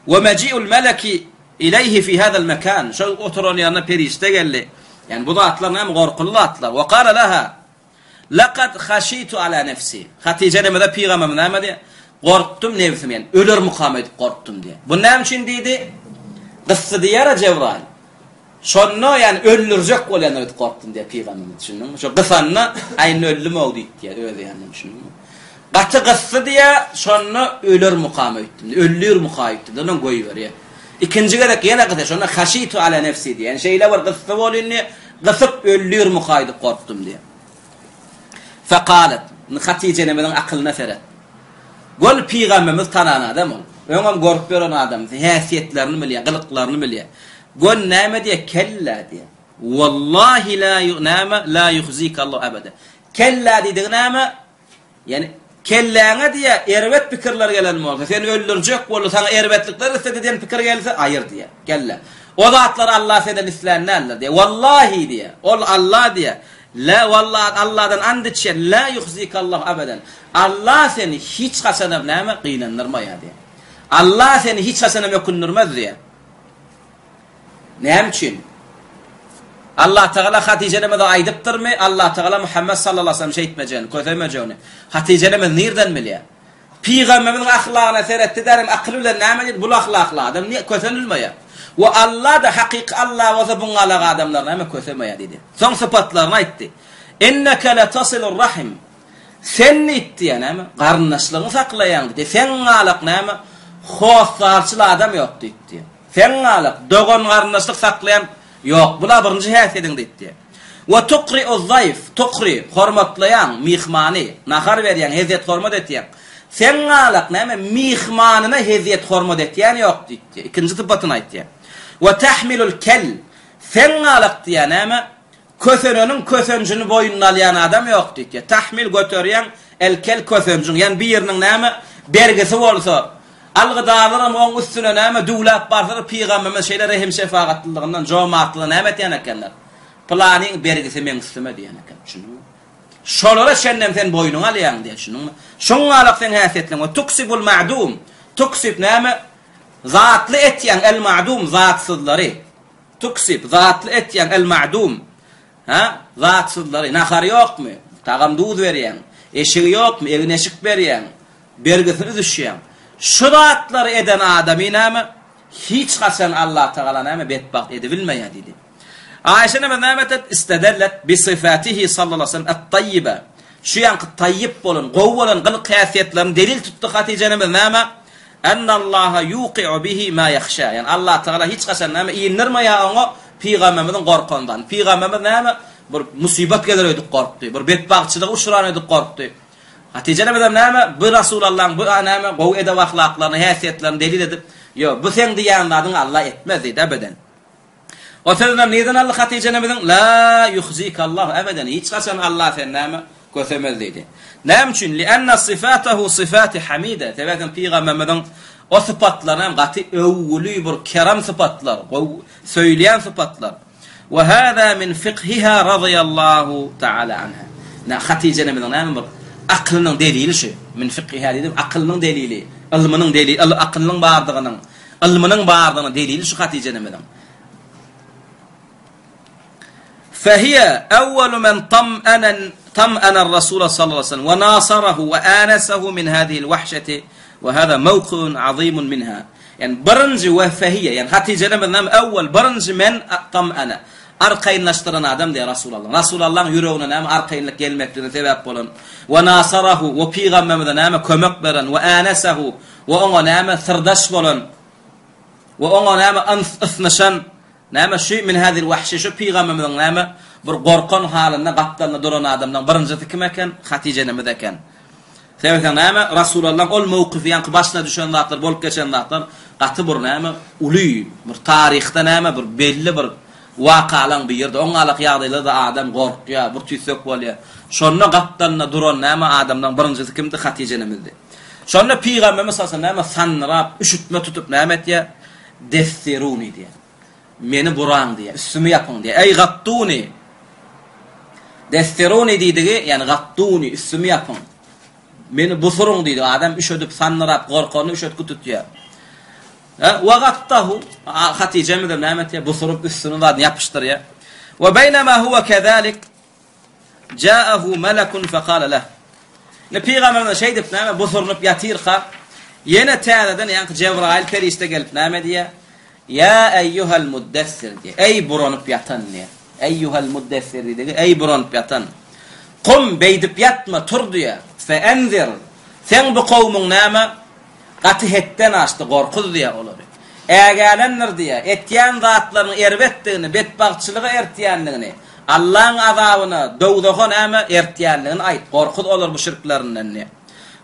We meji'ul meleki ileýhi fi hazal mekan. Şo oturan ýerine perişde geldi. Ýani bu zatlar näme gorkuly zatlar. We kala laha Laqad haşitu ala nefsi. Hatije enemize pygamberimiz näme diýýär? Gorkdum nebsim, ýani öler mukam edip gorkdum diýýär. Bu näme üçin diýdi? Gysdy diýýär-ä Jebraýyl. Şonda ýani öldürjek bolýandyr öýdüp gorkdum diýýär pygamberimiz, düşündiňmi? Şo gysanda, aý indi öldüm-ow diýip diýýär öz ýanyndan, düşündiňmi? Gaty gysdy diýýär, şonda ölermukam öýtdüm diýýär, öldürmuka öýtdüm diýýär, ondan goýberýär. Ikinji gezek ýene gysýar, şonda haşitu ala nefsi diýýär. Ýani şeýle bir gysdy bolýan diýýär, gysyp öldürmuka öýdüp gorkdum diýýär. Fekalet, indi Hatyja enemiziň akylyna seret. Göl pygamberimizi tanan adam ol. Öňem görüp ýören adamsy, häsiýetlerini bilýär, gylyklaryny bilýär. Göl näme diýýär? Kellä diýýär. Wallahi la näme? La yuhzikallahu abada. Kellä diýdigi näme? Ýani, kelläňe diýýär, erbet pikirler gelen bolsa, seni öldürjek boldy, saňa erbetlikler isledi diýen pikir gelse, aýyr diýýär. Kellä. O zatlary Allah senden islän däldir diýýär. Wallahi diýýär. Ol Allah diýýär. La wallahi Allahdan and içýän, la yuhzikallahu abadan. Allah seni hiç haçanam näme gynandyrmaýar diýýär. Allah seni hiç haçanam ökündirmez diýýär. Näme üçin? Allatagala Hatyja enemize aýdypdyrmy? Allatagala Muhammet sallallahu aleyhi ve sellem şeýtmejegini, kösemejegini. Hatyja enemiz nirden bilýär? Pygamberimiziň ahlagyna seretdi därim akyly bilen näme diýdi? Bul ahlakly adam niýe kösenilmeýär? We Alla-da hakyky Alla bolsa buňalak adamlar näme kösemeýär diýdi. Soň sypatlaryny aýtdy. Inneke letasilur rahim. Sen diýipdi ýa näme? Garyndaşlygyňy saklaýaň diýdi. Seň galak näme? Hossarçyl adam ýok diýipdi. Seň galak dogan-garyndaşlyk saklaýan ýok. Bula birinji häsiýediň diýipdi. We tukri'uz-zaýf, tukri, hormatlaýaň, myhmany, nahar berýäň, hezzet-hormat etýäň. Seň galak näme? Myhmanyna hezzet-hormat etýän ýok diýipdi. Ikinji sypatyny aýtýar. We tahmilul kel, seň galak diýýär näme? Köseneniň kösenjini boýnuna alýan adam ýok diýipdir. Tahmil göterýäň, el-kel kösenjiň, ýani biriniň näme bergisi bolsa, algydarlaram oň üstüne näme düwläp barsalar, pygamberimiz şeýle rehim-şefagatlylygyndan, jomartlygyndan näme etýän ekenler? Pylanyň bergisi meň üstüme diýen eken. Düşündiňmi? Şolara çenlem sen boýnuňa alýaň diýen, düşündiňmi? Şoň galak seň häsiýetleň we tuksibul ma'dum. Tuksib näme? Zatly etýäň el-ma'dum zatsyzlary. Tuksib, zatly etýäň, el-ma'dum, hä, zatsyzlary, nahary ýokmy, tagam-duz berýäň, eşigi ýokmy, egin-eşik berýäň, bergisini üzüşýäň. Şu zatlary eden adamy näme, hiç haçan Allatagala näme betbagt edibilmeýär diýdi. Aýşa enemiz näme etdi? Istedellet bi syfatihi sallallahu aleyhi ve sellem et-taýýibe. Şu ýaňky taýýyp bolan, gowy bolan gylyk-häsiýetlerini delil tutdy Hatyja enemiz näme? Ennallaha ýuki'u bihi ma ýahşa. Ýagny Allatagala hiç haçan näme indirmeýär oňa pygamberimiziň gorkandan. Pygamberimiz näme bir musybat geler öýdüp gorkdy, bir betbagtçylyga uçran öýdüp gorkdy. Hatyja enemizem näme bu Rasulallaň bu näme gowy edep-ahlaklaryny, häsiýetlerini delil edip, Ýok, bu seň diýýän zadyňy Alla etmez diýdi ebeden. O sözünem nirden aldy Hatyja enemiziň? La ýuhzikallahu ebeden, hiç haçan Alla seni näme kösemez diýdi. Näme üçin? Lianna syfatahu syfati hamida. Sebäbi pygamberimiziň o sypatlary hem gaty öwgüli bir kerem sypatlar, gowy söýülýän sypatlar. We hada min fiqhiha radiyallahu taala anha. Na Hatyja enemiziň näme bir aklynyň delili şu. Min fiqhiha diýdim, aklynyň delili, ylmynyň delili, aklynyň bardygynyň Ylmynyň bardygyna delili şu Hatyja enemiziň. Fehiye awwalu men tam'ana tam'ana ar-Rasul sallallahu aleyhi ve sellem we nasarahu we anasahu min hadhihi al-wahşati we hada mawqi'un azimun minha. Yani birinji we fehiye yani Hatyja enemiz näme awwal birinji men tam'ana arkaýynlaşdyran adam diýär Rasulallah. Rasulallahyň ýüregine näme arkaýynlyk gelmekligine sebäp bolan we nasarahu we pygamberimize näme kömek beren we anasahu We oňa näme syrdaş bolan, we oňa näme yns ysnyşan, näme şu min hazil wahşi şu pygamberimiziň näme bir gorkan halynda gapdalynda duran adamlaryň birinjisi kim eken? Hatyja enemiz eken. Sebäbi näme Rasulullahyň ol mowkify ýaňky başyna düşen zatlar, bolup geçen zatlar gaty bir näme uly bir taryhda näme bir belli bir Wakalaň bir ýerde oňňalak ýagdaýlarda adam gorkýar, bir tüýsek bolýar. Şonda gapdalynda duran näme adamlaň birinjisi kimdi? Hatyja enemizdi. Şonda Pygamberimiz sallallahu aleyhi ve sellem näme sandyrap, üşütme tutup näme etýär? Dessiruni diýýär. Meni buraň diýýär, üstümi ýapyň diýýär. Eý gattuni! Dessiruni diýdigi, ýagny gattuni, üstümi ýapyň. Meni busuryň diýdi. Adam üşedip, sandyrap, gorkanyny üşetgi tutýar. Wa gattahu, Hatyjamyzam näme etýär? Busuryp üstüni zadyny ýapyşdyrýar. Wa beýnema huwa kezalik ja'ahu malakun faqala lah. Ne pygamberimiz şeýdip näme busurynyp ýatyrka, ýene täzeden ýaňky Jebraýyl perişde gelip näme diýýär? Ýa eýýuhal muddessir diýýär. Eý buranyp ýatan diýýär. Eýýuhal muddessir diýdigi, eý buranyp ýatan. Kum beýdip ýatma, tur diýýär. Fe enzir. Seň bu kowmuň näme, gaty hetden aşdy, gorkuz diýýär olary. Ägälendir diýýär, etýän zatlarynyň erbetdigini, betbagtçylyga ertýändigini, Allaň azabyna, dowzaha näme, ertýändigini aýt, gorkuz olary bu şirklerinden diýýär.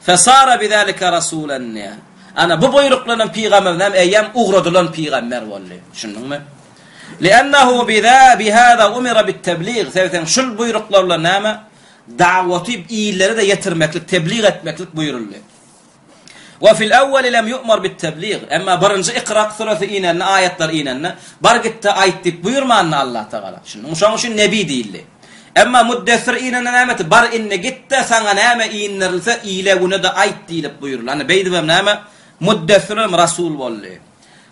Fesara bizalika rasulan diýýär. Ana, bu buýruk bilenem pygamber näme, eýýäm ugradylan pygamber boldy. Düşündiňmi? Li'ennehu bihâzâ umira bit-teblig, sebäbi şul buýruklar bilen näme, Dagwaty illere-de ýetirmeklik, teblig etmeklik buýruldy. Wa fil awwali lem yu'mar bit-teblig. Emma birinji Ikra suresi inende, aýatlar inende, bar git-de aýt diýip buýurmandy Allah Tagala. Düşündiňmi? Şonuň üçin nebi diýildi. Emma Muddessir inende näme etdi? Bar indi git-de saňa näme indirilse ile-güne-de aýt diýlip buýruldy. Ana beýdibem näme? Muddessir hem rasul boldy.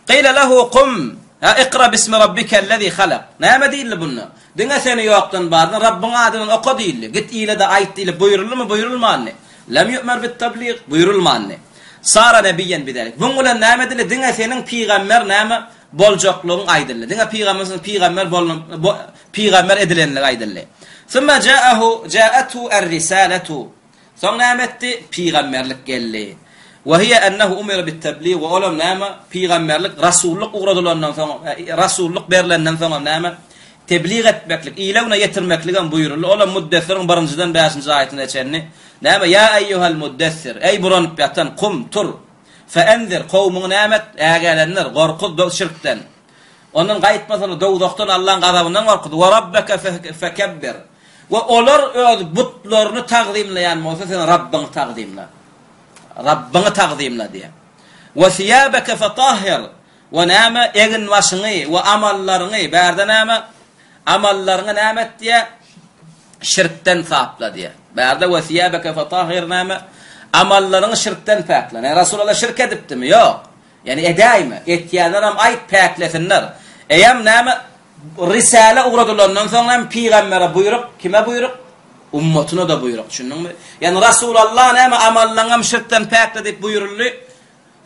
Qila lehu kum, ha ikra bismi rabbikellezî halak. Näme diýildi bunda? Diňe seni ýokdan bardan Rabbyň ady bilen oka diýildi. Git ile-de aýt diýlip buýruldymy, buýrulmandy? Lem ýu'mer bit-tablig, buýrulmandy. Sara nebiýen bizalik. Buň bilen näme edildi? Diňe seniň pygamber näme boljaklygyň aýdyldy. Diňe pygamber pygamber bolun pygamber edilenligi aýdyldy. Summa ja'ahu ja'athu er-risalatu. Soň näme etdi? Pygamberlik geldi. Ve hiye ennehu umira bit-teblig we olam näme? Pygamberlik, rasullyk ugradylandan soň, rasullyk berlenden soňam näme? Teblig etmeklik, ile-güne ýetirmekligem buýruldy. Olam Muddessiriň birinjiden bäşinji aýatyna çenli. Näme? Ýa eýýuhel muddessir, eý buranyp ýatan, kum, tur. Feenzir, kowmuňy näme et? Ägälendir, gorkuz şirkden. Ondan gaýtmasalar, dowzahdan, Allaň gazabyndan gorkuz. Ve rabbeke fekebbir. We olar öz butlaryny tagzymlaýan bolsa, sen Rabbyňy tagzymla. Rabbyňy tagzymla diýýär. We siýabeke fetahhir. We näme eginbaşyňy we amallaryňy, bärde näme? Amallaryňy näme et diýýär? Şirkden sapla diýýär. Bärde we siýabeke fetahhir näme? Amallaryňy şirkden päkle. Ýa Resulallah şirk edipdimi? Ýok. Ýani edäýme. Etýänlerem aýt päklesinler. Eýem näme? Risale ugradylandan soň hem pygambere buýruk, kime buýruk? Ummatyna-da buýruk, düşündiňmi? Ýagny Rasulalla näme amallaňam şirkden päkle diýip buýruldy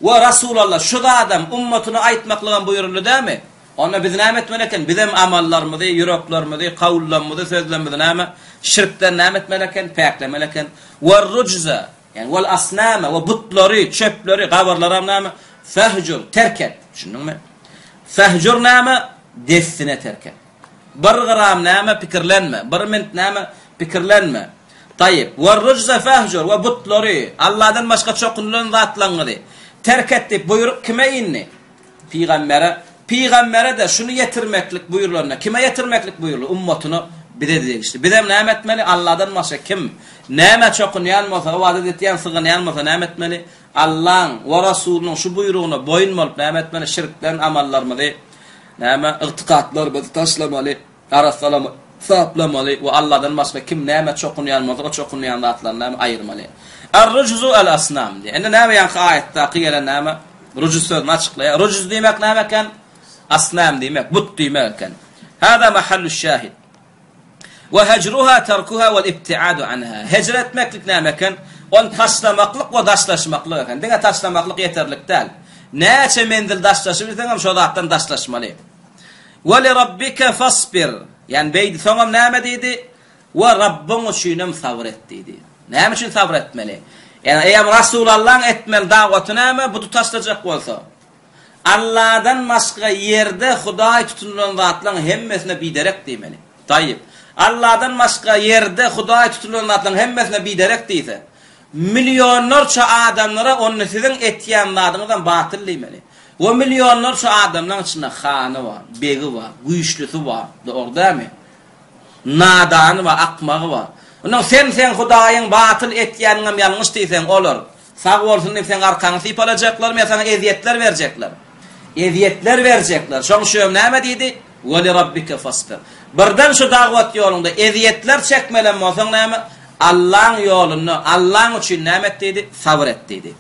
we Rasulalla şu zadam ummatyna aýtmaklygam buýruldy dämi? Onda biz näme etmeli eken? Bizem amallarymyzy, ýüreklerimizi, kawullarymyzy, sözlerimizi näme? Şirkden näme etmeli eken? Päklemeli eken. Werrujza, ýagny wal asnama we butlary, çöpleri, gabyrlaram näme? Fehjur, terk et. Düşündiňmi? Fehjur näme? Dessine terk et. Bir gram näme? Pikirlenme. Bir mint näme? Pikirlenme. Taýyp. Werrujza fehjur we butlary, Allahdan başga çokunylan zatlaryňyzy terk et diýip buýruk kime indi? Pygambere. Pygambere-de şuny ýetirmeklik buýrulanda kime ýetirmeklik buýruldy? Ummatyna, bize-de degişli. Bizem näme etmeli? Allahdan başga kim nämä çokunýan bolsa, ybadat etýän, sygynýan bolsa näme etmeli? Allaň we Rasulynyň şu buýrugyna boýun bolup näme etmeli? Şirkden amallarymyzy näme? Ygtykatlarymyzy taşlamaly, arassalamaly, saplamaly we Alladan başga kim nämä çokunýan bolsa, o çokunýan zatlaryny näme? Aýyrmaly. Er-rujzu el-asnam diýýär. Indi näme ýaňky aýatdaky gelen näme? Rujuz sözüni açyklaýar. Rujuz diýmek näme eken? Asnam diýmek, but diýmek eken. Hada mahalluş-şahid. We hejruha terkuha wal ibtiadu anha. Hejr etmeklik näme eken? Ony taşlamaklyk we daşlaşmaklyk eken. Diňe taşlamaklyk ýeterlik däl. Näçe menzil daşlaşybilseň hem şo zatdan daşlaşmaly. We li rabbike fasbir. Ýani beýdi soňam näme diýdi? We Rabbyň üçin hem sabyr et diýdi. Näme üçin sabyr etmeli? Ýani eýem Rasulallaň etmeli dagwaty näme? Budy taşlajak bolsa. Alladan başga ýerde hudaý tutunylan zatlaryň hemmesine biderek diýmeli. Taýyp. Alladan başga ýerde hudaý tutunylan zatlaryň hemmesine biderek diýse, millionlarça adamlara onda siziň etýän zadyňyzam batyl diýmeli. We millionlarça adamlaryň içinde hany bar, begi bar, güýçlüsi bar, dogry dälmi? Nadany bar, akmagy bar. Ondan sen seň hudaýyň batyl etýäniňem ýalňyş diýseň, olar, Sag bolsun diýip seň arkaňy sypalajaklarmy ýa saňa ezýetler berjekler? Ezýetler berjekler. Şoň üçinem näme diýdi? Ve li rabbike fasbir. Birden şu dagwat ýolunda ezýetler çekmelem bolsaň näme? Allaň ýolunda, Allaň üçin näme et diýdi? Sabyr et diýdi.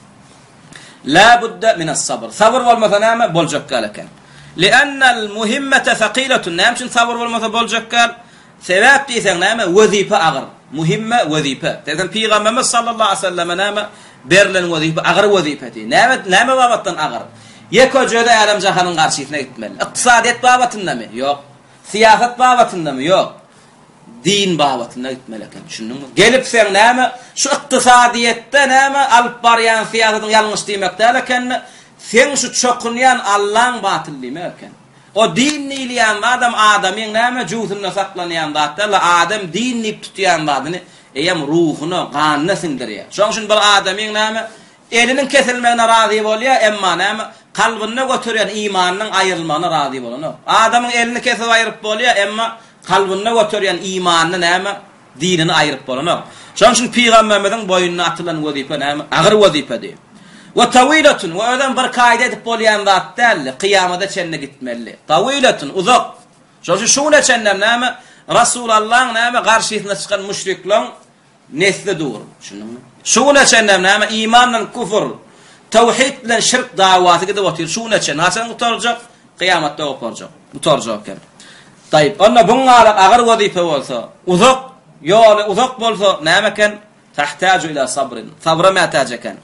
La budda minas sabr. Sabyr bolmasa näme? Boljak däl eken. Li'annal muhimmete sakiletun. Näme üçin sabyr bolmasa boljak däl? Sebäp diýseň näme? Wezipe agyr. Muhimme wezipe. Diýseň Pygamberimiz sallallahu aleyhi ve selleme näme? Berlen wezipe agyr wezipedi. Näme näme babatdan agyr? Ýekeje-de älem-jahanyň garşysyna gitmeli. Ykdysadyýet babatyndamy? Ýok. Syýasat babatyndamy? Ýok. Din babatynda gitmeli eken, düşündiňmi? Gelip seň näme, şu ykdysadyýetde näme alyp barýan syýasatyň ýalňyş diýmek däl ekeni, seň şu çokunýan Allaň batyl diýmek eken. O din diýilýän zadam adamyň näme jübsünde saklanýan zat däl-de, adam din diýip tutýan zadyny eýýäm ruhuna, ganyna siňdirýär. Şonuň üçin bir adamyň näme eliniň kesilmegine razy bolýar, emma näme kalbynda göterýän imanynyň aýrylmagyna razy bolanok. Adamyň elini kesip aýryp bolýar, emma Kalbynda göterýän imanyny näme, dinini aýryp bolanok. Şonuň üçin pygamberimiziň boýnuna atylan wezipe näme, agyr wezipedi. We tawilatun, we özem bir kaýda edip bolýan zat däldi, kyýamada çenli gitmelidi. Tawilatun, uzak. Şonuň üçin şu güne çenlem näme, Rasulallaň näme garşysyna çykan müşriklaň nesli dur. Düşündiňmi? Şu güne çenlem näme, iman bilen küfür, tawhid bilen şirk dawasy gidip otyr. Şu güne çenli. Haçan gutarjak? Kyýamatda goparjak. Gutarjak eken. Taýyp. Onda buň galak agyr wezipe bolsa, uzak ýoly uzak bolsa näme eken? Tahtaju ila sabrin. Sabra mätäç eken.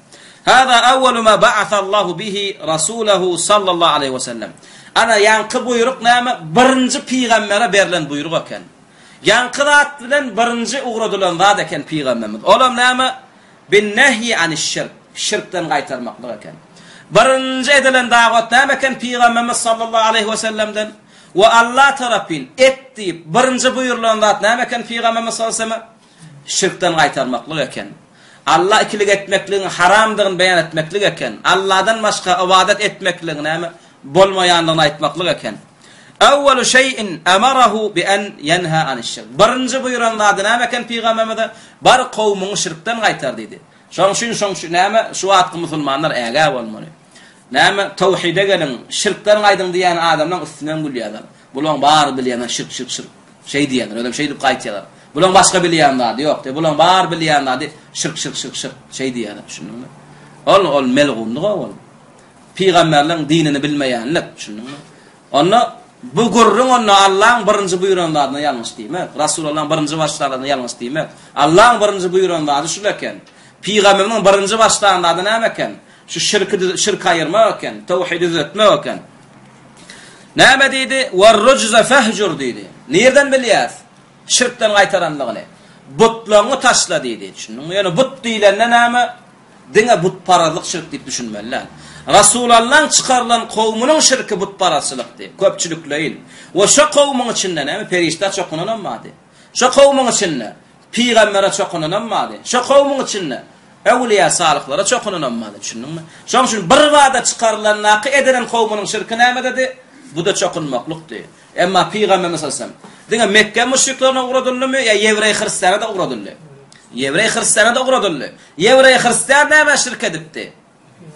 Hada awwalu ma ba'atha Allahu bihi rasulahu sallallahu aleýhi we sellem. Ana ýaňky buýruk näme? Birinji pygambere berlen buýruk eken. Ýaňky zat bilen birinji ugradylan zat eken pygamberimiz. Olam näme? Bin-nehyi aniş-şirk, şirkden gaýtarmaklyk eken. Birinji edilen dawat näme eken Pygamberimiz sallallahu aleýhi we sellemden? We Allah tarapyn et diýip birinji buýrulan zat näme eken Pygamberimiz sallallahu aleýhi we selleme? Şirkden gaýtarmaklyk eken. Alla ikilik etmekligiň haramdygyny beýan etmeklik eken. Alladan başga ybadat etmekligiň näme bolmaýandygyny aýtmaklyk eken. Awwalu şeý'in amarahu bi en ýenha aniş-şirk. Birinji buýran zady näme eken pygamberimize? Bar kowumyňy şirkden gaýtar diýdi. Şonuň üçin şoň üçin näme şu wagtky musulmanlar ägä bolmaly. Näme tawhide geliň, şirkden gaýdyň diýýän adamlaň üstünden gülýärler. Bulaň bary bilýän şirk şirk şirk. Şeý diýýärler, özem şeýdip gaýtýarlar. Bulaň başga bilýän zady ýok diýýär. Bulaň bary bilýän zady şirk şirk şirk şirk. Şeý diýýärler, düşündiňmi? Ol ol melgunlyk ol. Pygamberleň dinini bilmeýänlik, düşündiňmi? Onda bu gürrüň onda Allaň birinji buýran zadyna ýalňyş diýmek. Rasulallaň birinji başlan zadyna ýalňyş diýmek. Allaň birinji buýran zady şul eken. Pygamberimiziň birinji başlan zady näme eken? Şu şirki şirki aýyrmak eken, tawhidi düzetmek eken. Näme diýdi? War-rujza fahjur diýdi. Nirden bilýäs? Şirkden gaýtaranlygyny. Butlaryňy taşla diýdi. Düşündiňmi? Ýöne but diýlende näme? Diňe butparazlyk şirk diýip düşünmeli däl. Rasulallaň çykarylan kowmunyň şirki butparazçylykdy, köpçülikleýin. We şo kowmuň içinde näme perişdä çokunanam bardy. Şo kowmuň içinde pygambere çokunanam bardy. Şo kowmuň içinde öwlüýä salyhlara çokunanam bardy. Düşündiňmi? Şonuň üçin birbada çykarylandaky edilen kowmunyň şirki nämededi? Buda çokunmaklykdy. Emma Pygamberimiz sallallahu aleyhi ve sellem diňe Mekge müşriklerine ugradyldymy ýa ýewreý hristiana-da ugradyldy? Ýewreý hristiana-da ugradyldy. Ýewreý hristian nämä şirk edipdi?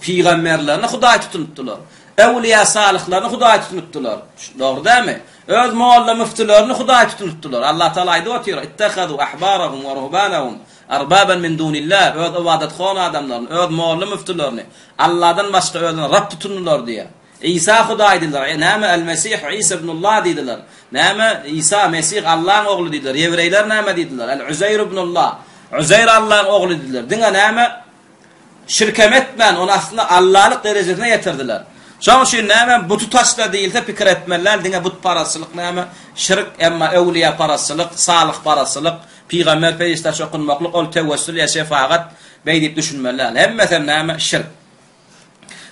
Pygamberlerini Hudaý tutunypdylar. Öwlüýä salyhlaryny Hudaý tutunypdylar. Dogry dälmi? Öz molla müftülerini Hudaý tutunypdylar. Allah Taala aýdyp otyr, Ittehadu ahbarahum we ruhbanahum arbaban min dunillah. Öz ybadathon adamlaryny, öz molla müftülerini Allahdan başga özüne Rab tutundylar diýýär. Isa Hudaý diýdiler. E, näme El-Mesih Isa ibnullah diýdiler. Näme Isa Mesih Allaň ogly diýdiler. Ýewreýler näme diýdiler? El-Uzeýr ibnullah. Uzeýr Allaň ogly diýdiler. Diňe näme şirkem etmän, ony aslynda Allalyk derejesine ýetirdiler. Şonuň üçin näme buty taşla diýilse pikir etmeli däl, diňe butparazçylyk näme şirk, emma öwlüýäparazçylyk, salyhparazçylyk, pygamber perişdä çokunmaklyk ol tewessül ýa şefagat beý diýip düşünmeli däl. Hemmesem näme şirk.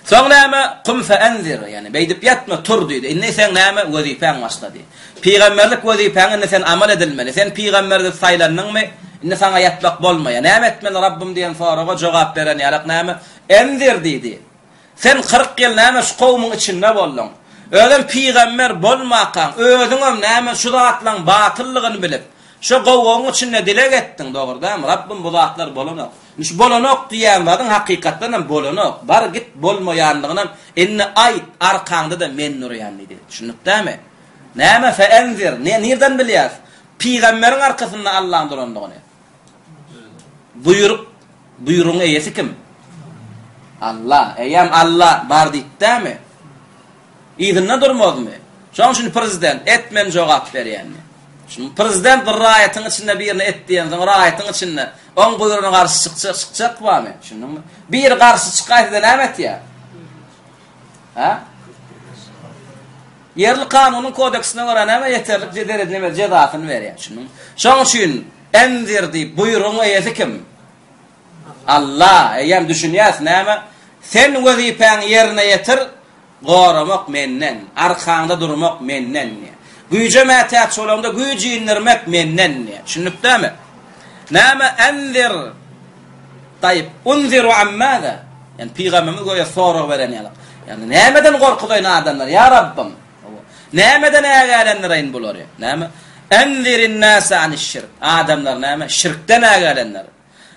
Soň näme? Kum feenzir, ýagny beýdip ýatma, tur diýdi. Indi seň näme? Wezipäň başlady. Pygamberlik wezipäňi indi sen amal edilmeli. Sen pygamber edilip saýlandyňmy? Indi saňa ýatmak bolmaýar. Näme etmeli Rabbym diýen soraga jogap beren ýalak näme? Enzir diýdi. Sen 40 ýyl näme şu kowumyň içinde bolduň. Özem pygamber bolmakaň, özüňem näme şu zatlaň batyllygyny bilip, şo gowagyň içinde dileg etdiň, dogry dälmi? Rabbym bu zatlar bolanok. Şu bolanok diýýän zadyň hakykatdan hem bolanok. Bar git bolmaýanlygynam indi aýt, arkaňda-da men durýan diýdi. Düşündik dämi? Näme feenzir? Ne nirden bilýäs? Pygamberiň arkasynda Allaň durandygyny. Buýruk, buýrugyň eýesi kim? Allah. Eýýäm Allah bar diýdi dämi? Yzynda durmazmy? Şonuň üçin prezident et men jogap berýän diýýär. Şuny prezident bir raýatyň içinde birini et diýensoň raýatyň içinde oň buýrugyna garşy çykjak çykjak barmy? Düşündiňmi? Biri garşy çykaýsa näme etýär? Ha? Ýerli kanunyň kodeksine görä näme ýeterlik derejede näme jezasyny berýär. Düşündiňmi? Şonuň üçin enzir diýip buýrugyň eýesi kim? Allah. Eýýäm düşünýäs näme? Sen wezipäňi ýerine ýetir, goramak menden, arkaňda durmak menden diýýär. Güýje mätäç bolaňda güýç indirmek menden diýýär. Düşündik dämi? Näme enzir Taýyp, unziru an maza? Ýani pygamberimiz göýä sorag beren ýaly. Ýani nämeden gorkuzaýyn adamlary, ýa Rabbym? Nämeden ägälendireýin bulary? Näme? Enzirin nase aniş-şirk. Adamlary näme? Şirkden ägälendir.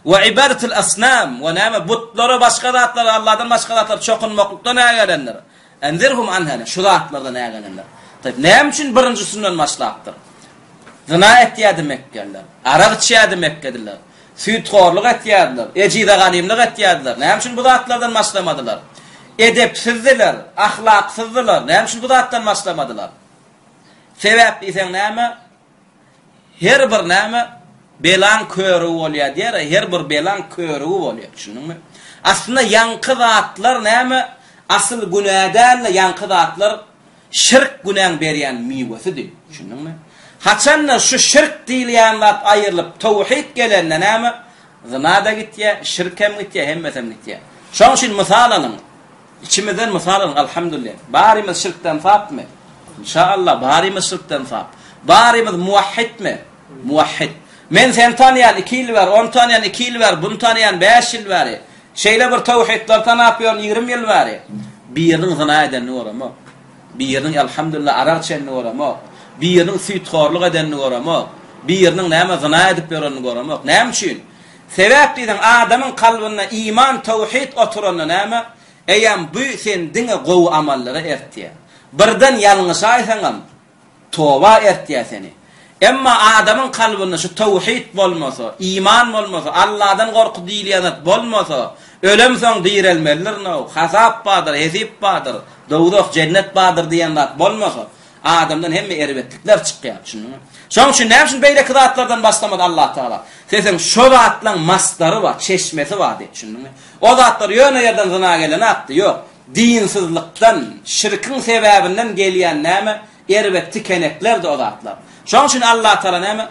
We ibadatul asnam, we näme? Butlara, başga zatlara, Allahdan başga zatlara çokunmaklykdan ägälendir. Enzirhum anha, şu zatlardan ägälendir. Taýyp, näme üçin birinjisinden başlapdyr? Zyna etýärdi mekgeliler. Arak içýärdi mekgeliler. Süýthorluk etýärdiler, ejize ganymlyk etýärdiler. Näme üçin bu zatlardan başlamadylar? Edepsizdiler, ahlaksyzdylar. Näme üçin bu zatdan başlamadylar? Sebäp diýseň näme? Her bir näme belaň körügi bolýar diýer, her bir belaň körügi bolýar. Düşündiňmi? Aslynda ýaňky zatlar näme? Asyl günä däl-de ýaňky zatlar Şirk günäň berýän miwesidi. Düşündiňmi? Haçanda şu şirk diýilýän zat aýrylyp, towhid gelende näme? Zyna-da gitýär, şirk hem gitýär, hemmesem gitýär. Şonuň üçin mysal alyň. Içimizden mysal alyň, alhamdulillah. Barymyz şirkden sapmy? Inşaallah, barymyz şirkden sap. Barymyz muwahhidmi? Muwahhid. Men seni tanýan iki ýyl bäri, ony tanýan iki ýyl bäri, buny tanýan bäş ýyl bäri. Şeýle bir towhidleri tanap ýörün 20 ýyl bäri. Biriniň zyna edenini göremok. Biriniň elhamdülillah arak içenini göremok. Biriniň süýthorluk edenini göremok. Biriniň näme zyna edip ýörenini göremok. Näme üçin? Sebäp diýseň adamyň kalbynda iman, towhid oturanda näme? Eýýäm bu seni diňe gowy amallara ertýär. Birden ýalňyşaýsaňam, Toba ertýär seni. Emma adamyň kalbynda şu towhid bolmasa, iman bolmasa, Alladan gorky diýilýän zat bolmasa, ölemsoň direlmelidirin-ow, hasap bardyr, hesip bardyr, dowzah, jennet bardyr diýen zat bolmasa, adamdan hemme erbetlikler çykýar, düşündiňmi? Şonuň üçin näme üçin beýleki zatlardan başlamady Allatagala? Seseň şo zatlaň masdary bar, çeşmesi bar diýip, düşündiňmi? O zatlar ýöne ýerden zyna gelenakdy, ýok. Dinsyzlykdan, şirkiň sebäbinden gelýän näme? Erbet tikeneklerdi o zatlar. Şoň üçin Allatagala näme?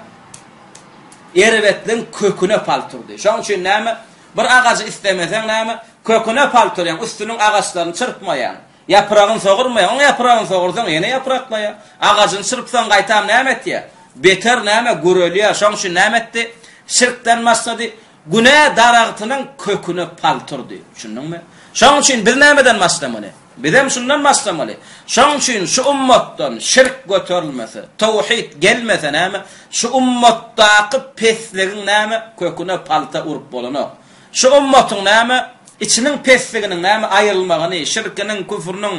Erbetligiň köküne pal turdy. Şoň üçin näme? Bir agajy islemeseň näme? Köküne pal turýaň, üstüniň agaçlaryny çyrpmaýaň. Ýapragyny sogurmaýaň. Oň ýapragyny sogursaň ýene ýapraklaýar. Agajyny çyrpsaň gaýtam näme etýär? Beter näme? Gürelýär. Şoň üçin näme etdi? Şirkden başlady. Günä daragtynyň köküne pal turdy. Düşündiňmi? Şoň üçin biz nämeden başlamaly? Bizem şundan başlamaly. Şoň üçin şu ummatdan şirk göterilmese, towhid gelmese näme? Şu ummatdaky pesligiň näme? Köküne palta urup bolanok. Şu ummatyň näme? Içiniň pesliginiň näme aýrylmagyny, şirkiniň, küfrüniň,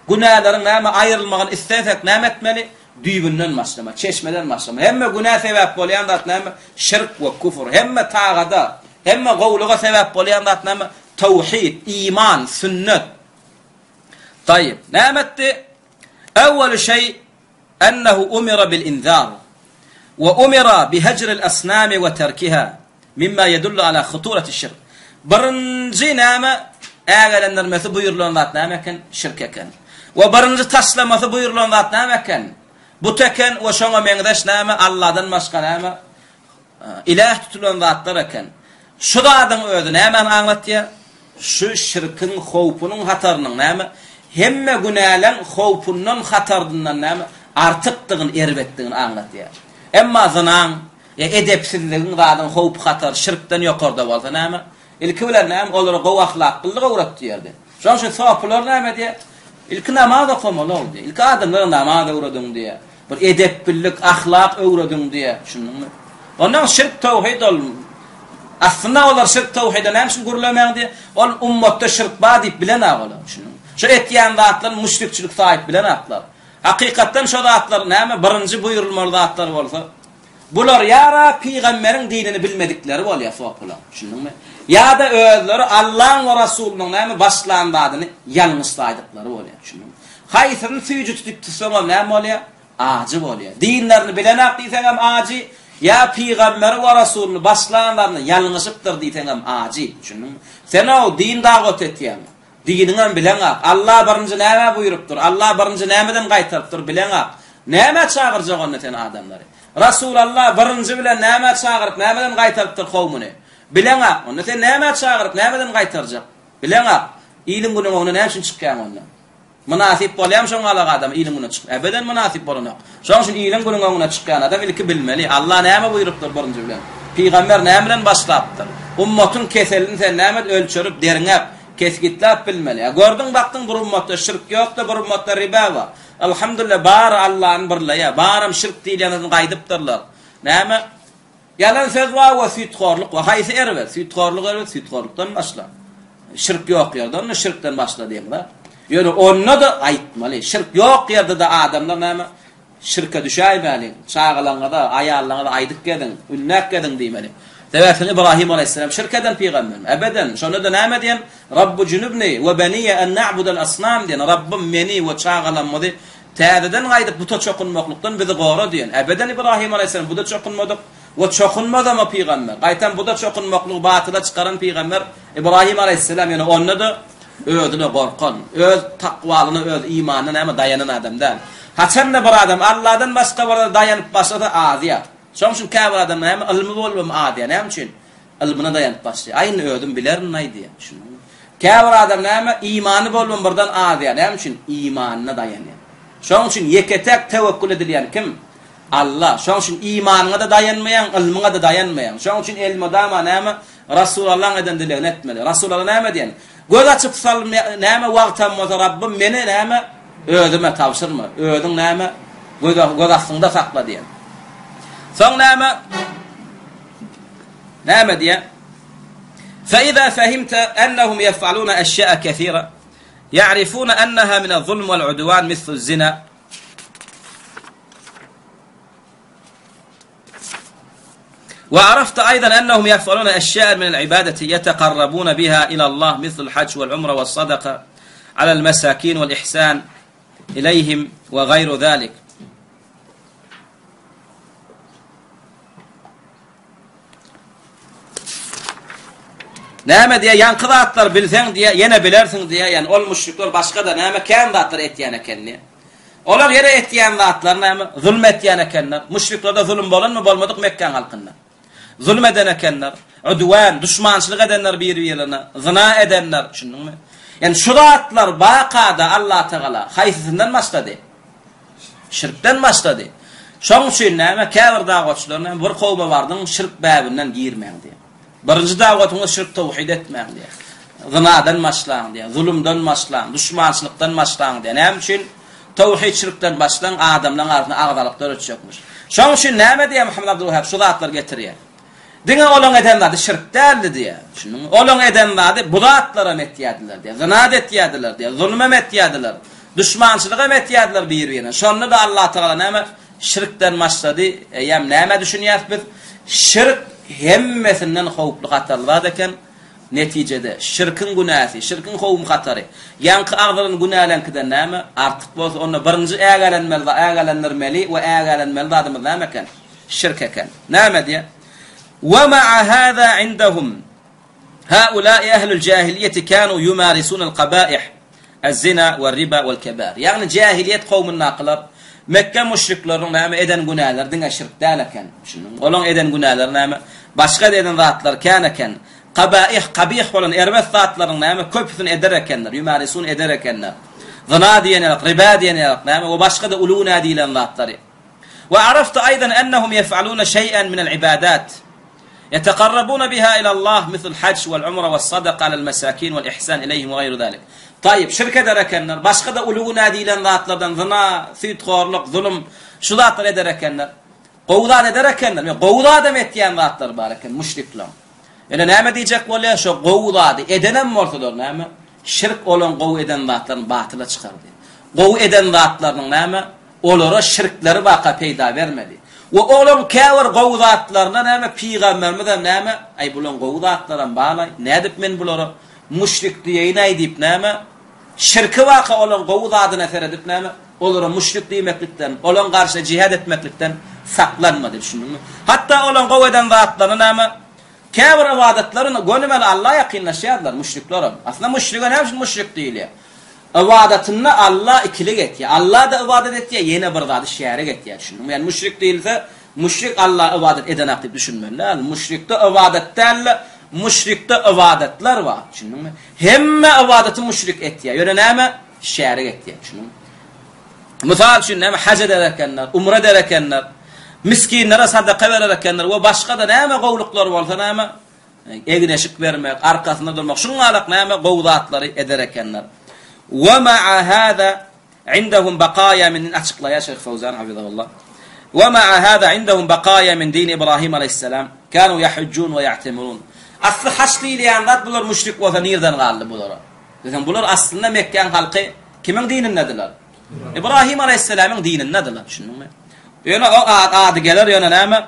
günäleriň näme aýrylmagyny islesek näme etmeli? Düýbünden başlama, çeşmeden başlama. Hemme günä sebäp bolýan zat näme? Şirk we küfür. Hemme tagada, hemme gowulyga sebäp bolýan zat näme? Tawhid, iman, sünnet. Taýyp. Näme etdi? Awwalu şeý ennehu umira bil inzar we umira bi hejril asnami we terkiha mimma yedullu ala huturati şirk. Birinji näme? Ägelendirmesi buýrulan zat näme eken? Şirk eken. We birinji taşlamasy buýrulan zat näme eken? But eken we şoňa meňzeş näme? Alladan başga näme? Iläh tutulan zatlar eken. Şu zadyň özi nämäni aňlatýar? Şu şirkiň howpunyň hatarynyň näme? Hemme günäleň howpundan hataryndan näme? Artykdygyny, erbetdigini aňlatýar. Emma zynaň, ýa edepsizligiň zadyň howpy-hatary şirkden ýokarda bolsa näme? Ilki bilen näme? Olara gowy ahlaklylyk öwret diýerdi. Şonuň üçin sopylar näme diýýär? Ilki namaz okamaly-ow diýýär. Ilki adamlara namaz öwrediň diýýär. Bir edeplilik, ahlak öwrediň diýýär. Düşündiňmi? Ondan şirk towhid ol. Aslynda olar şirk towhide näme üçin gürlemäň diýýär? Ol ummatda şirk bar diýip bilenok olar. Düşündiňmi? Şu etýän zatlaryny müşrikçilik saýyp bilenoklar. Hakykatdan şo zatlar näme? Birinji buýrulmaly zatlar bolsa, Bular ýa-da pygamberiň dinini bilmedikleri bolýar sopylaň, düşündiňmi? Ýa-da özleri Allaň we Rasulynyň näme başlan zadyny ýalňyş saýdyklary bolýar, düşündiňmi? Haýsyny süýji tutup tutsaňam näme bolýar? Ajy bolýar. Dinlerini bilenak diýseňem ajy, ýa pygamberi we Rasulyny başlan zadyny ýalňyşypdyr diýseňem ajy, düşündiňmi? Sen-ow din dawat etýäň. Diniňem bileňak. Alla birinji nämä buýrupdyr, Alla birinji nämeden gaýtarypdyr bileňak. Nämä çagyrjak onda sen adamlary? Rasulalla birinji bilen nämä çagyryp, nämeden gaýtarypdyr kowmuny? Bileňak. Onda sen nämä çagyryp, nämeden gaýtarjak? Bileňak. Iliň günüň öňüne näme üçin çykýaň onda? Mynasyp bolýamy şoň galak adam iliň gününe çyk? Ebeden mynasyp bolanok. Şoň üçin iliň günüň öňüne çykýan adam ilki bilmeli. Alla näme buýrupdyr birinji bilen? Pygamber näme bilen başlapdyr? Ummatyň keselini sen näme ölçerip, derňäp, kesgitläp bilmeli. Ýa gördüň bakdyň bir ummatda şirk ýokda bir ummatda riba bar. Alhamdulillah bary Allany birleýär. Baram şirk diýilýänlerden gaýdypdyrlar. Näme? Ýalan söz bar we süýthorluk bar. Haýsy erbet? Süýthorluk erbet, süýthorlukdan başla. Şirk ýok ýerde onda şirkden başla diýeňda. Ýöne onda-da aýtmaly. Şirk ýok ýerde-de adamlar näme? Şirke düşäýmäliň. Çagalaryňyza, aýallaryňyza aýdyp geziň, ündäp geziň diýmeli. Sebäbi sen Ibrahim alaýhyssalam şirk eden pygambermi? Ebeden. Şonda-da näme diýen? Rabbu junubni we beniýe en na'budal asnam diýen. Rabbym meni we çagalarymyzy Täzeden gaýdyp buta çokunmaklykdan bizi gora diýen. Ebeden Ybrahym alaýhyssalam buda çokunmadyk we çokunmazam o pygamber. Gaýtam buda çokunmaklygy batyla çykaran pygamber Ybrahym alaýhyssalam ýöne onda-da özüne gorkan, öz takwalyna, öz imanyna näme daýanan adam däl. Haçanda bir adam Alladan başga bir zada daýanyp başlasa azýar. Şonuň üçin käbir adam näme ylmy bolubam azýar. Näme üçin? Ylmyna daýanyp başlaýar. Aý indi özüm bilerin-aý diýýär. Düşündiňmi? Käbir adam näme, imany bolman birden azýar. Näme üçin? Imanyna daýanýar. Şonuň üçin ýeke-täk tewekkül edilýän kim? Alla. Şonuň üçin imanyňa-da daýanmaýaň, ylmyňa-da daýanmaýaň. Şonuň üçin elmydama näme, Rasulallaň eden dilegini etmeli. Rasulalla näme diýen? Göz açyp salym näme wagtam bolsa Rabbym meni näme özüme tabşyrma. Özüň näme göz, göz astyňda sakla diýen. Soň näme Näme diýýär? Fe-iza fehimte ennehum yef'aluna eşýa'a kesira ya'rifuna enneha minez-zulm we'l-udwan mislu-z-zina Ve arafte aydan ennehum yef'aluna eşya'en minel ibadeti yetekarrabuna biha ilallah mislul hac vel umre ve sadaka alel mesakin vel ihsan ileyhim ve gayru zalik. Näme diýýär, ýaňky zatlary bilseň diýýär, ýene bilersiň diýýär, ýagny ol müşrikler başga-da näme kän zatlar etýän eken diýýär. Olar ýene etýän zatlary näme? Zulum etýän ekenler. Müşriklerde zulum bolanmy, bolmadyk Mekgäň halkynda. Zulum eden ekenler, udwan, duşmançylyk edenler bir-birine, zyna edenler, düşündiňmi? Ýagny şu zatlar bakada Allatagala haýsysyndan başlady? Şirkden başlady. Şoň üçin näme, käbir dagwatçylar näme, bir kowuma bardyň, şirk bäbinden girmäň diýýär. Birinji dagwatyňyz şirk towhid etmäň diýýär. Zynadan başlaň diýýär, zulumdan başlaň, duşmançylykdan başlaň diýýär. Näme üçin? Towhid şirkden başlaň, adamlaryň arasynda agzalyk döretjekmiş. Şoň üçin näme diýýär Muhammet Abdulwahhab şu zatlary getirýär. Diňe olaň eden zady şirk däldi diýýär. Düşündiňmi? Olaň eden zady bu zatlaram etýärdiler diýýär. Zyna-da etýärdiler diýýär, zulumam etýärdiler, duşmançylygam etýärdiler bir-birine. Şonda-da Allatagala näme? Şirkden başlady. Eýýäm nämä düşünýäris biz? Şirk hemmesinden howply hatarly zat eken. Netijede, şirkiň günäsi, şirkiň howum-hatary, ýaňky agzalan günäleňkiden näme? Artyk bolsa, onda birinji ägälenmeli, ägälendirmeli we ägälenmeli zadymyz näme eken? Şirk eken. Näme diýýär? Wa ma'a hâzâ indahum haulâi ehlul jahiliýeti kânû ýumârisûnel kabaih, ez-zina we'r-riba we'l-kebair. Ýagny jahiliýet kowmundakylar, Mekge müşrikleriniň näme eden günäleri diňe şirk däl eken. Düşündiňmi? Olaň eden günäleri näme? Başga-da eden zatlary kän eken. Kabaih, kabih bolan erbet zatlaryň näme köpüsini eder ekenler, ýumârisûn eder ekenler. Zyna diýen ýalyk, riba diýen ýalyk näme we başga-da uly günä diýlen zatlary. We arafta aýdan ennehum ýef'aluna şeý'en minel ibadat ýetekarrabuna biha ilallah mislul haj wal umra was sadaka alel mesakin wal ihsan ileýhim we gaýru zalik. Taýyp, şirk eder ekenler, başga-da uly günä diýlen zatlardan zyna, süýthorluk, zulum, şu zatlary eder ekenler. Gowy zat eder ekenler. Ýöne gowy zadam etýän zatlary bar eken müşrikleriň. Ýöne näme diýjek bolýar? Şo gowy zady edenem bolsalar näme? Şirk olaň gowy eden zatlaryny batyla çykardy. Gowy eden zatlarynyň näme? Olara şirkleri baka peýda bermedi. We olaň käbir gowy zatlaryna näme pygamberimizem näme, aý bulaň gowy zatlaram balaý, nädip men bulara müşrik diýeýin-aý diýip näme, şirki baka olaň gowy zadyna seredip näme, olara müşrik diýmeklikden, olaň garşyna jihad etmeklikden saklanmady, düşündiňmi? Hatda olaň gowy eden zatlaryna näme? Käbir ybadatlaryny gönümel Alla ýakynlaşýardylar, müşriklerem. Aslynda müşrige näme üçin müşrik diýilýär? Ybadatynda Alla ikilik etýär. Alla-da ybadat etýär, ýene bir zady şärik etýär, düşündiňmi? Ýagny müşrik diýilse, müşrik Alla ybadat edenak diýip düşünmeli däl. Müşrikde ybadat däl-de, müşrikde ybadatlar bar, düşündiňmi? Hemme ybadaty müşrik etýär, ýöne näme? Şärik etýär, düşündiňmi? Mysal üçin, näme haj eder ekenler, umra eder ekenler, misginlere sadaka berer ekenler we başga-da näme gowluklar bolsa näme, egin-eşik bermek, arkasynda durmak, şuňňalak näme gowy zatlary eder ekenler. Wa ma'a hada indahum baqaya min açyklaýar Şeýh Fawzan hafizahullah. Wa ma'a hada indahum baqaya min din Ibrahim aleyhisselam. Kanu yahujjun we ya'temirun. Asly haç diýilýän zat bular müşrik bolsa nirden galdy bulara? Diýseň bular aslynda Mekgäň halky Kimiň dinindediler? Ibrahim aleýhissalamyň dinindedirler, düşündiňmi? Ýöne o ady geler, ýöne näme?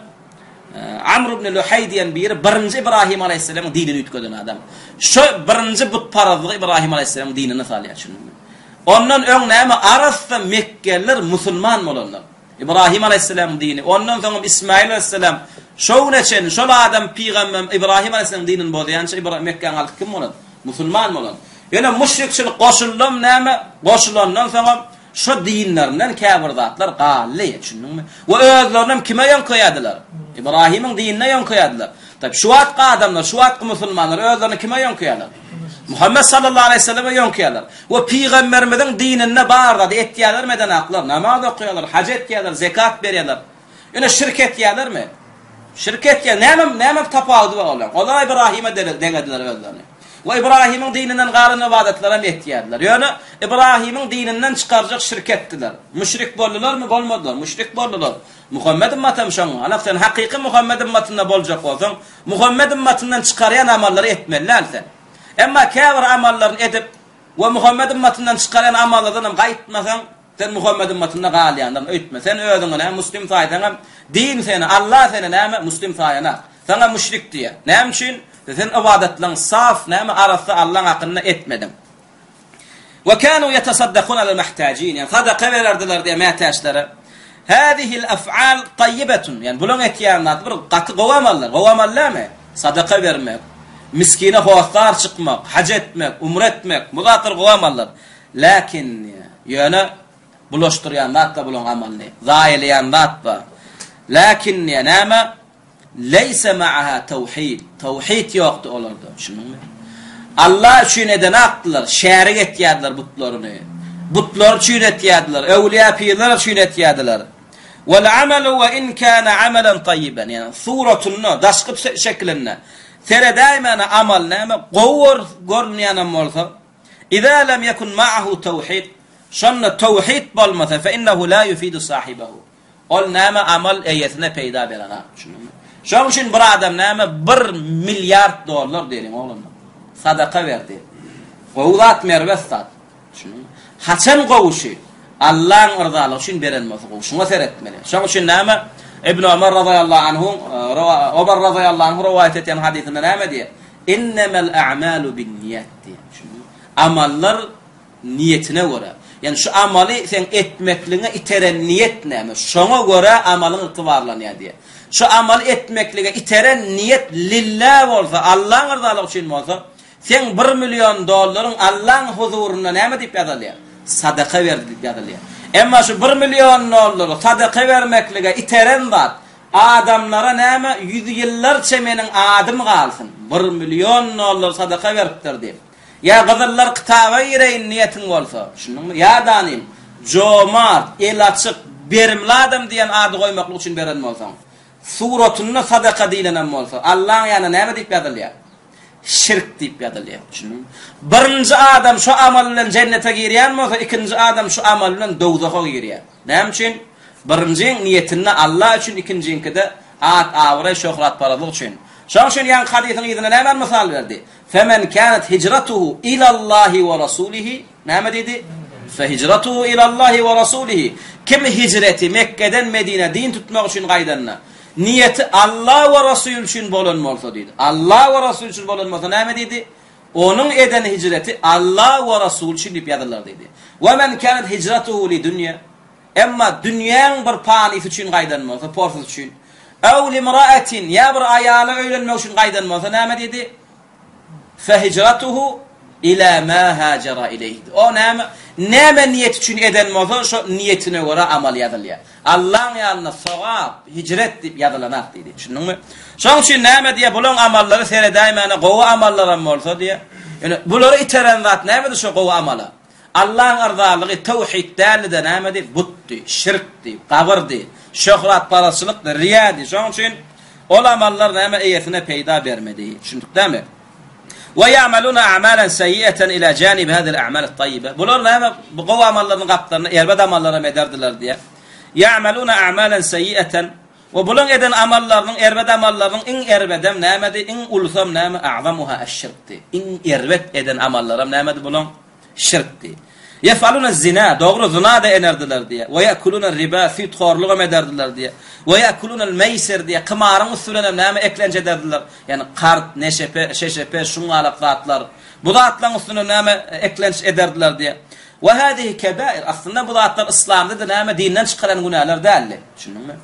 Amr ibn Luhaý diýen biri birinji Ibrahim aleýhissalamyň dinini üýtgeden adam. Şo birinji butparazlygy Ibrahim aleýhissalamyň dinine salýar, düşündiňmi? Ondan öň näme arassa mekgeliler musulman bolanlar. Ibrahim aleýhissalamyň dini, ondan soňam Ismail aleýhissalam şo güne çenli şol adam pygamber Ibrahim aleýhissalamyň dinini bozýança Mekgäň halky kim bolan? Musulman bolan. Ýöne müşrikçilik goşuldam näme? Goşulandan soňam şo dinlerinden käbir zatlar galdy, düşündiňmi? We özlerinem kime ýöňkeýärdiler? Ibrahimiň dinine ýöňkeýärdiler. Tabi şu wagtky adamlar, şu wagtky musulmanlar özlerini kime ýöňkeýärler? Muhammet sallallahu aleýhi we selleme ýöňkeýärler. We pygamberimiziň dininde bar zady etýärlermi edenaklar? Namaz okaýarlar, haj etýärler, zekat berýärler. Ýöne şirk etýärlermi? Şirk etýär. Näme näme tapawudy bar olaryň? Olar Ibrahime deňediler özlerini. We Ibrahimiň dininden galan ybadatlaram etýärdiler. Ýöne Ibrahimiň dininden çykarjak şirk etdiler. Müşrik boldularmy? Bolmadylar. Müşrik boldular. Muhammet ymmatam şoňa. Alak sen hakyky Muhammet ymmatynda boljak bolsaň, Muhammet ymmatyndan çykarýan amallary etmeli däl sen. Emma käbir amallaryny edip we Muhammet ymmatyndan çykarýan amallardan hem gaýtmasaň, Sen Muhammet ymmatynda galýandyryn öýtme. Sen özüňi näme muslim saýsaňam, din seni, Allah seni näme muslim saýanak. Saňa müşrik diýýär. Näme üçin? Sen ybadatlaryň saf, näme arassa Allaň hakynda etmediň. Wa kanu yatasaddakun alal muhtajin. Ýani sadaka bererdiler diýýär mätäçlere. Hadihil af'al tayyibatun. Ýani bulaň etýän zady bir gaty gowy amallar. Gowy amal näme? Sadaka bermek, miskine hossar çykmak, haj etmek, umra etmek, bu zatlar gowy amallar. Läkin, ýöne, bulaşdyrýan zat bar bulaň amalyny, zaýalaýan zat bar. Läkin, näme? Leýse ma'aha tawhid. Tawhid ýokdy olarda, düşündiňmi? Allah üçin edenakdylar, şärik etýärdiler butlaryny. Butlar üçin etýärdiler, öwlüýä pirler üçin etýärdiler. Wal amalu we in kana amalan tayyiban. Ýani suratynda, daşky şeklinde seredäýmäne amal näme? Gowy görünýänem bolsa, Iza lem yekun ma'ahu tawhid, şonda tawhid bolmasa, fe innehu la yufidu sahibehu. Ol näme amal eýesine peýda berenak, düşündiňmi? Şonuň üçin bir adam näme bir milliard dollar diýeliň oglanlar. Sadaka berdi. Gowy zat, merwes zat. Düşündiňmi? Haçan gowy şu? Allaň yrzalygy üçin beren bolsa gowy. Şuňa seretmeli. Şonuň üçin näme? Ibn Omar razyýallahu anhu, Omar razyýallahu anhu rowaýat etýän hadysynda näme diýýär? Innemel a'malu binniyat diýýär. Düşündiňmi? Amallar niýetine görä. Ýagny şu amaly seň etmekligiňe iteren niýet näme? Şoňa görä amalyň ygtybarlanýar diýýär. Şu amaly etmeklige iteren niýet lillah bolsa, Allaň yrzalygy üçin bolsa, seň bir million dollaryň Allaň huzurynda näme diýip ýazylýar? Sadaka berdi diýip ýazylýar. Emma şu bir million dollary sadaka bermeklige iteren zat Adamlara näme, ýüz ýyllarça meniň adym galsyn, bir million dollar sadaka beripdir diýip. Ýa gyzyllar kitaba gireýin niýetiň bolsa, düşündiňmi? Ýa danym, jomart, eli açyk, berimli adam diýen ady goýmaklyk üçin beren bolsaň, suratynda sadaka diýlenem bolsa, Allaň ýanynda näme diýip ýazylýar? Şirk diýip ýazylýar. Düşündiňmi? Birinji adam şu amal bilen jennete girýän bolsa, ikinji adam şu amal bilen dowzaha girýär. Näme üçin? Birinjiň niýetinde Allah üçin, ikinjiňkide at-abraý, şöhratparazlyk üçin. Şonuň üçin ýaňky hadysyň yzyna nämäni mysal berdi? Femen kanat hijratuhu ilallahi we rasulihi näme diýdi? Fehijratuhu ilallahi we rasulihi. Kim hijreti Mekgeden Medinä din tutmak üçin gaýdanda, niýeti Allah we Rasul üçin bolan bolsa diýdi. Allah we Rasul üçin bolan bolsa näme diýdi? Onuň eden hijreti Allah we Rasul üçin diýip ýazylar diýdi. We men kanat hijratuhu li dunýa. Emma dünýäň bir panysy üçin gaýdan bolsa, porsy üçin. Ew limra'atin ýa bir aýala öýlenmek üçin gaýdan bolsa näme diýdi? Fehijratuhu ila ma hajara ileýh. O näme? Näme niýet üçin eden bolsa, şo niýetine görä amal ýazylýar. Allaň ýanynda sogap, hijret diýip ýazylanak diýdi. Düşündiňmi? Şoň üçin näme diýýär? Bulaň amallary seredäýmäne gowy amallaram bolsa diýýär. Ýöne bulary iteren zat nämedi şo gowy amala? Allaň yrzalygy töwhid däldi-de nämedi? Butdy, şirkdi, gabyrdy, şöhratparazçylykdy, riýady. Şoň üçin ol amallar näme eýesine peýda bermedi. Düşündik dämi? Ve ya'maluna a'malan seýýi'eten ila janib hadhihi al-a'mal at-tayyiba. Bular näme bu gowy amallaryň gapdalynda erbet amallaram ederdiler diýýär. Ya'maluna a'malan seýýi'eten we bulaň eden amallarynyň erbet amallarynyň iň erbedem nämedi? Iň ulusam näme? A'zamuha eş-şirkdi. Iň erbet eden amallaram nämedi bulaň? Şirkdi. Yef'aluna zina, dogry zyna-da enerdiler diýýär. We ye'kuluna riba, süýthorlugam ederdiler diýýär. We ye'kulunal meýsir diýýär, kymaryň üsti bilenem näme eklenç ederdiler. Ýagny kart, neşepe, şeşepe, şuňňalak zatlar. Bu zatlaryň üstünden näme eklenç ederdiler diýýär. We hadihi kebair, aslynda bu zatlar yslamda-da näme dinden çykaran günäler däldi. Düşündiňmi?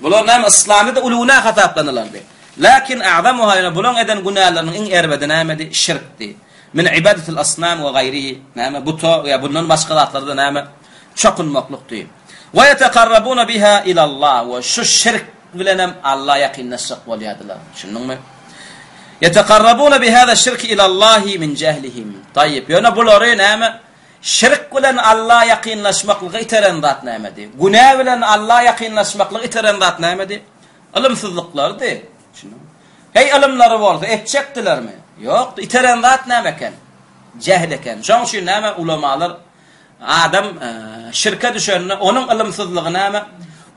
Bular näme yslamda-da uly günä hasaplanylardy. Lakin a'zamuha, ýöne bularyň eden günäleriniň iň erbedi nämedi? Şirkdi. Min ibadatil asnam we gaýrihi, näme, buta we bundan başga zatlara-da näme, çokunmaklykdy. We ýetekarrabuna biha ilallah, we şu şirk bilenem Alla ýakynlaşjak bolýardylar. Düşündiňmi? Ýetekarrabuna bihada şirki ilallahi min jehlihim. Taýyp, ýöne bulary näme, şirk bilen Alla ýakynlaşmaklyga iteren zat nämedi? Günä bilen Alla ýakynlaşmaklyga iteren zat nämedi? Ylymsyzlyklarydy. Düşündiňmi? Heý, ylymlary bolsa, etjekdilermi? Ýokdy. Iteren zat näme eken? Jähil eken. Şonuň üçin näme ulamalar adam şirke düşende onuň ylymsyzlygy näme?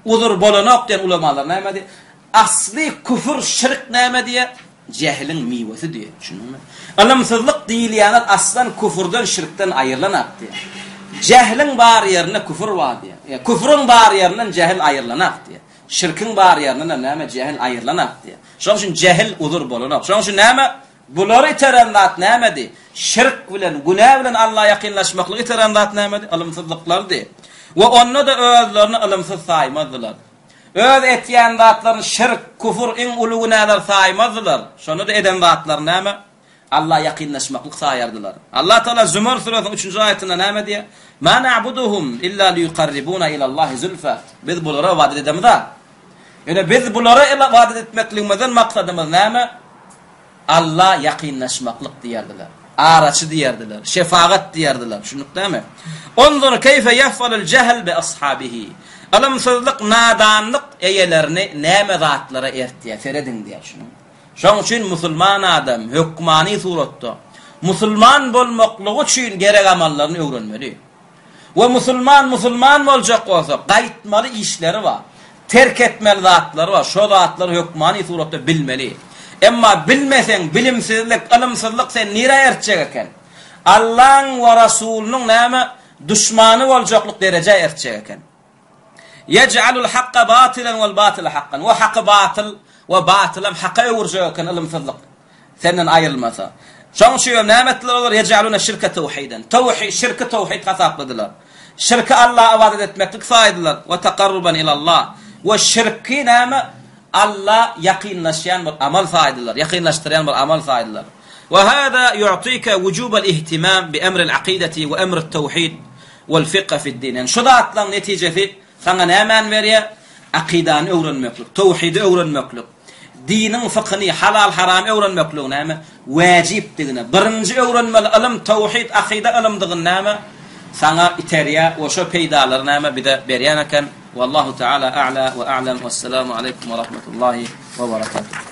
Uzur bolanok diýen ulamalar näme diýýär? Asly küfür, şirk näme diýýär? Jähiliň miwesi diýýär. Düşündiňmi? Ylymsyzlyk diýilýän zat aslan küfürden, şirkden aýrylanak diýýär. Jähiliň bar ýerinde küfür bar diýýär. Küfrüň bar ýerinden jähil aýrylanak diýýär. Şirkiň bar ýerindenem näme jähil aýrylanak diýýär. Şonuň üçin jähil uzur bolanok. Şonuň üçin näme bulary iteren zat nämedi? Şirk bilen, günä bilen Alla ýakynlaşmaklygy iteren zat nämedi? Ylymsyzlyklarydy. We onda-da özlerini ylymsyz saýmazdylar. Öz etýän zatlaryny şirk, küfür, iň uly günäler saýmazdylar. Şonda-da eden zatlary näme? Alla ýakynlaşmaklyk saýardylar. Allah Tagala Zümer süresiniň üçünji aýatynda näme diýýär? Ma na'buduhum illa liýukarribuna ilallahi zulfa. Biz bulara ybadat edemizok. Ýöne biz bulara ybadat etmekligimizden maksadymyz näme? Alla ýakynlaşmaklyk diýerdiler. Araçy diýerdiler. Şefagat diýerdiler. Düşündik dämi? Onzur keýfe ýef'alul jehl bi ashabihi. Ylymsyzlyk, nadanlyk eýelerini näme zatlara ertýär? Serediň diýýär. Düşündiňmi? Şoň üçin musulman adam hökmany suratda musulman bolmaklygy üçin gerek amallaryny öwrenmeli. We musulman musulman boljak bolsa gaýtmaly işleri bar. Terk etmeli zatlary bar. Şo zatlary hökmany suratda bilmeli. Emma bilmeseň bilimsizlik, ylymsyzlyk seni nirä ertjek eken? Allaň we Rasulynyň näme duşmany boljaklyk derejä ertjek eken. Ýej'alul hakka batylan wal batyla hakkan. We haky batyl we batylam haka öwürjek eken ylymsyzlyk senden aýrylmasa. Şonuň üçin hem näme etdiler olar? Ýej'aluna şirke tawhiden. Tawhid, şirki tawhid hasapladylar. Şirki Allaha ybadat etmeklik saýdylar. We takarruban ilallah. We şirki näme? Alla ýakynlaşýan bir amal saýdylar, ýakynlaşdyrýan bir amal saýdylar. We hada ýu'tika wujubal ihtimam bi emril akideti we emrit tawhid. Wal fikha fid-din. Ýagny şu zatlaryň netijesi saňa nämäni berýär? Akydany öwrenmeklik, towhidi öwrenmeklik, diniň fykyny, halal-haramy öwrenmekligiň näme? Wäjipdigine, birinji öwrenmeli ylym towhid, akyda ylymdygyny näme? Saňa iterýär we şo peýdalary näme bize berýän eken. Wallahu taala a'la we a'lam. Wessalamu aleýkum we rahmetullahi we berekatuh.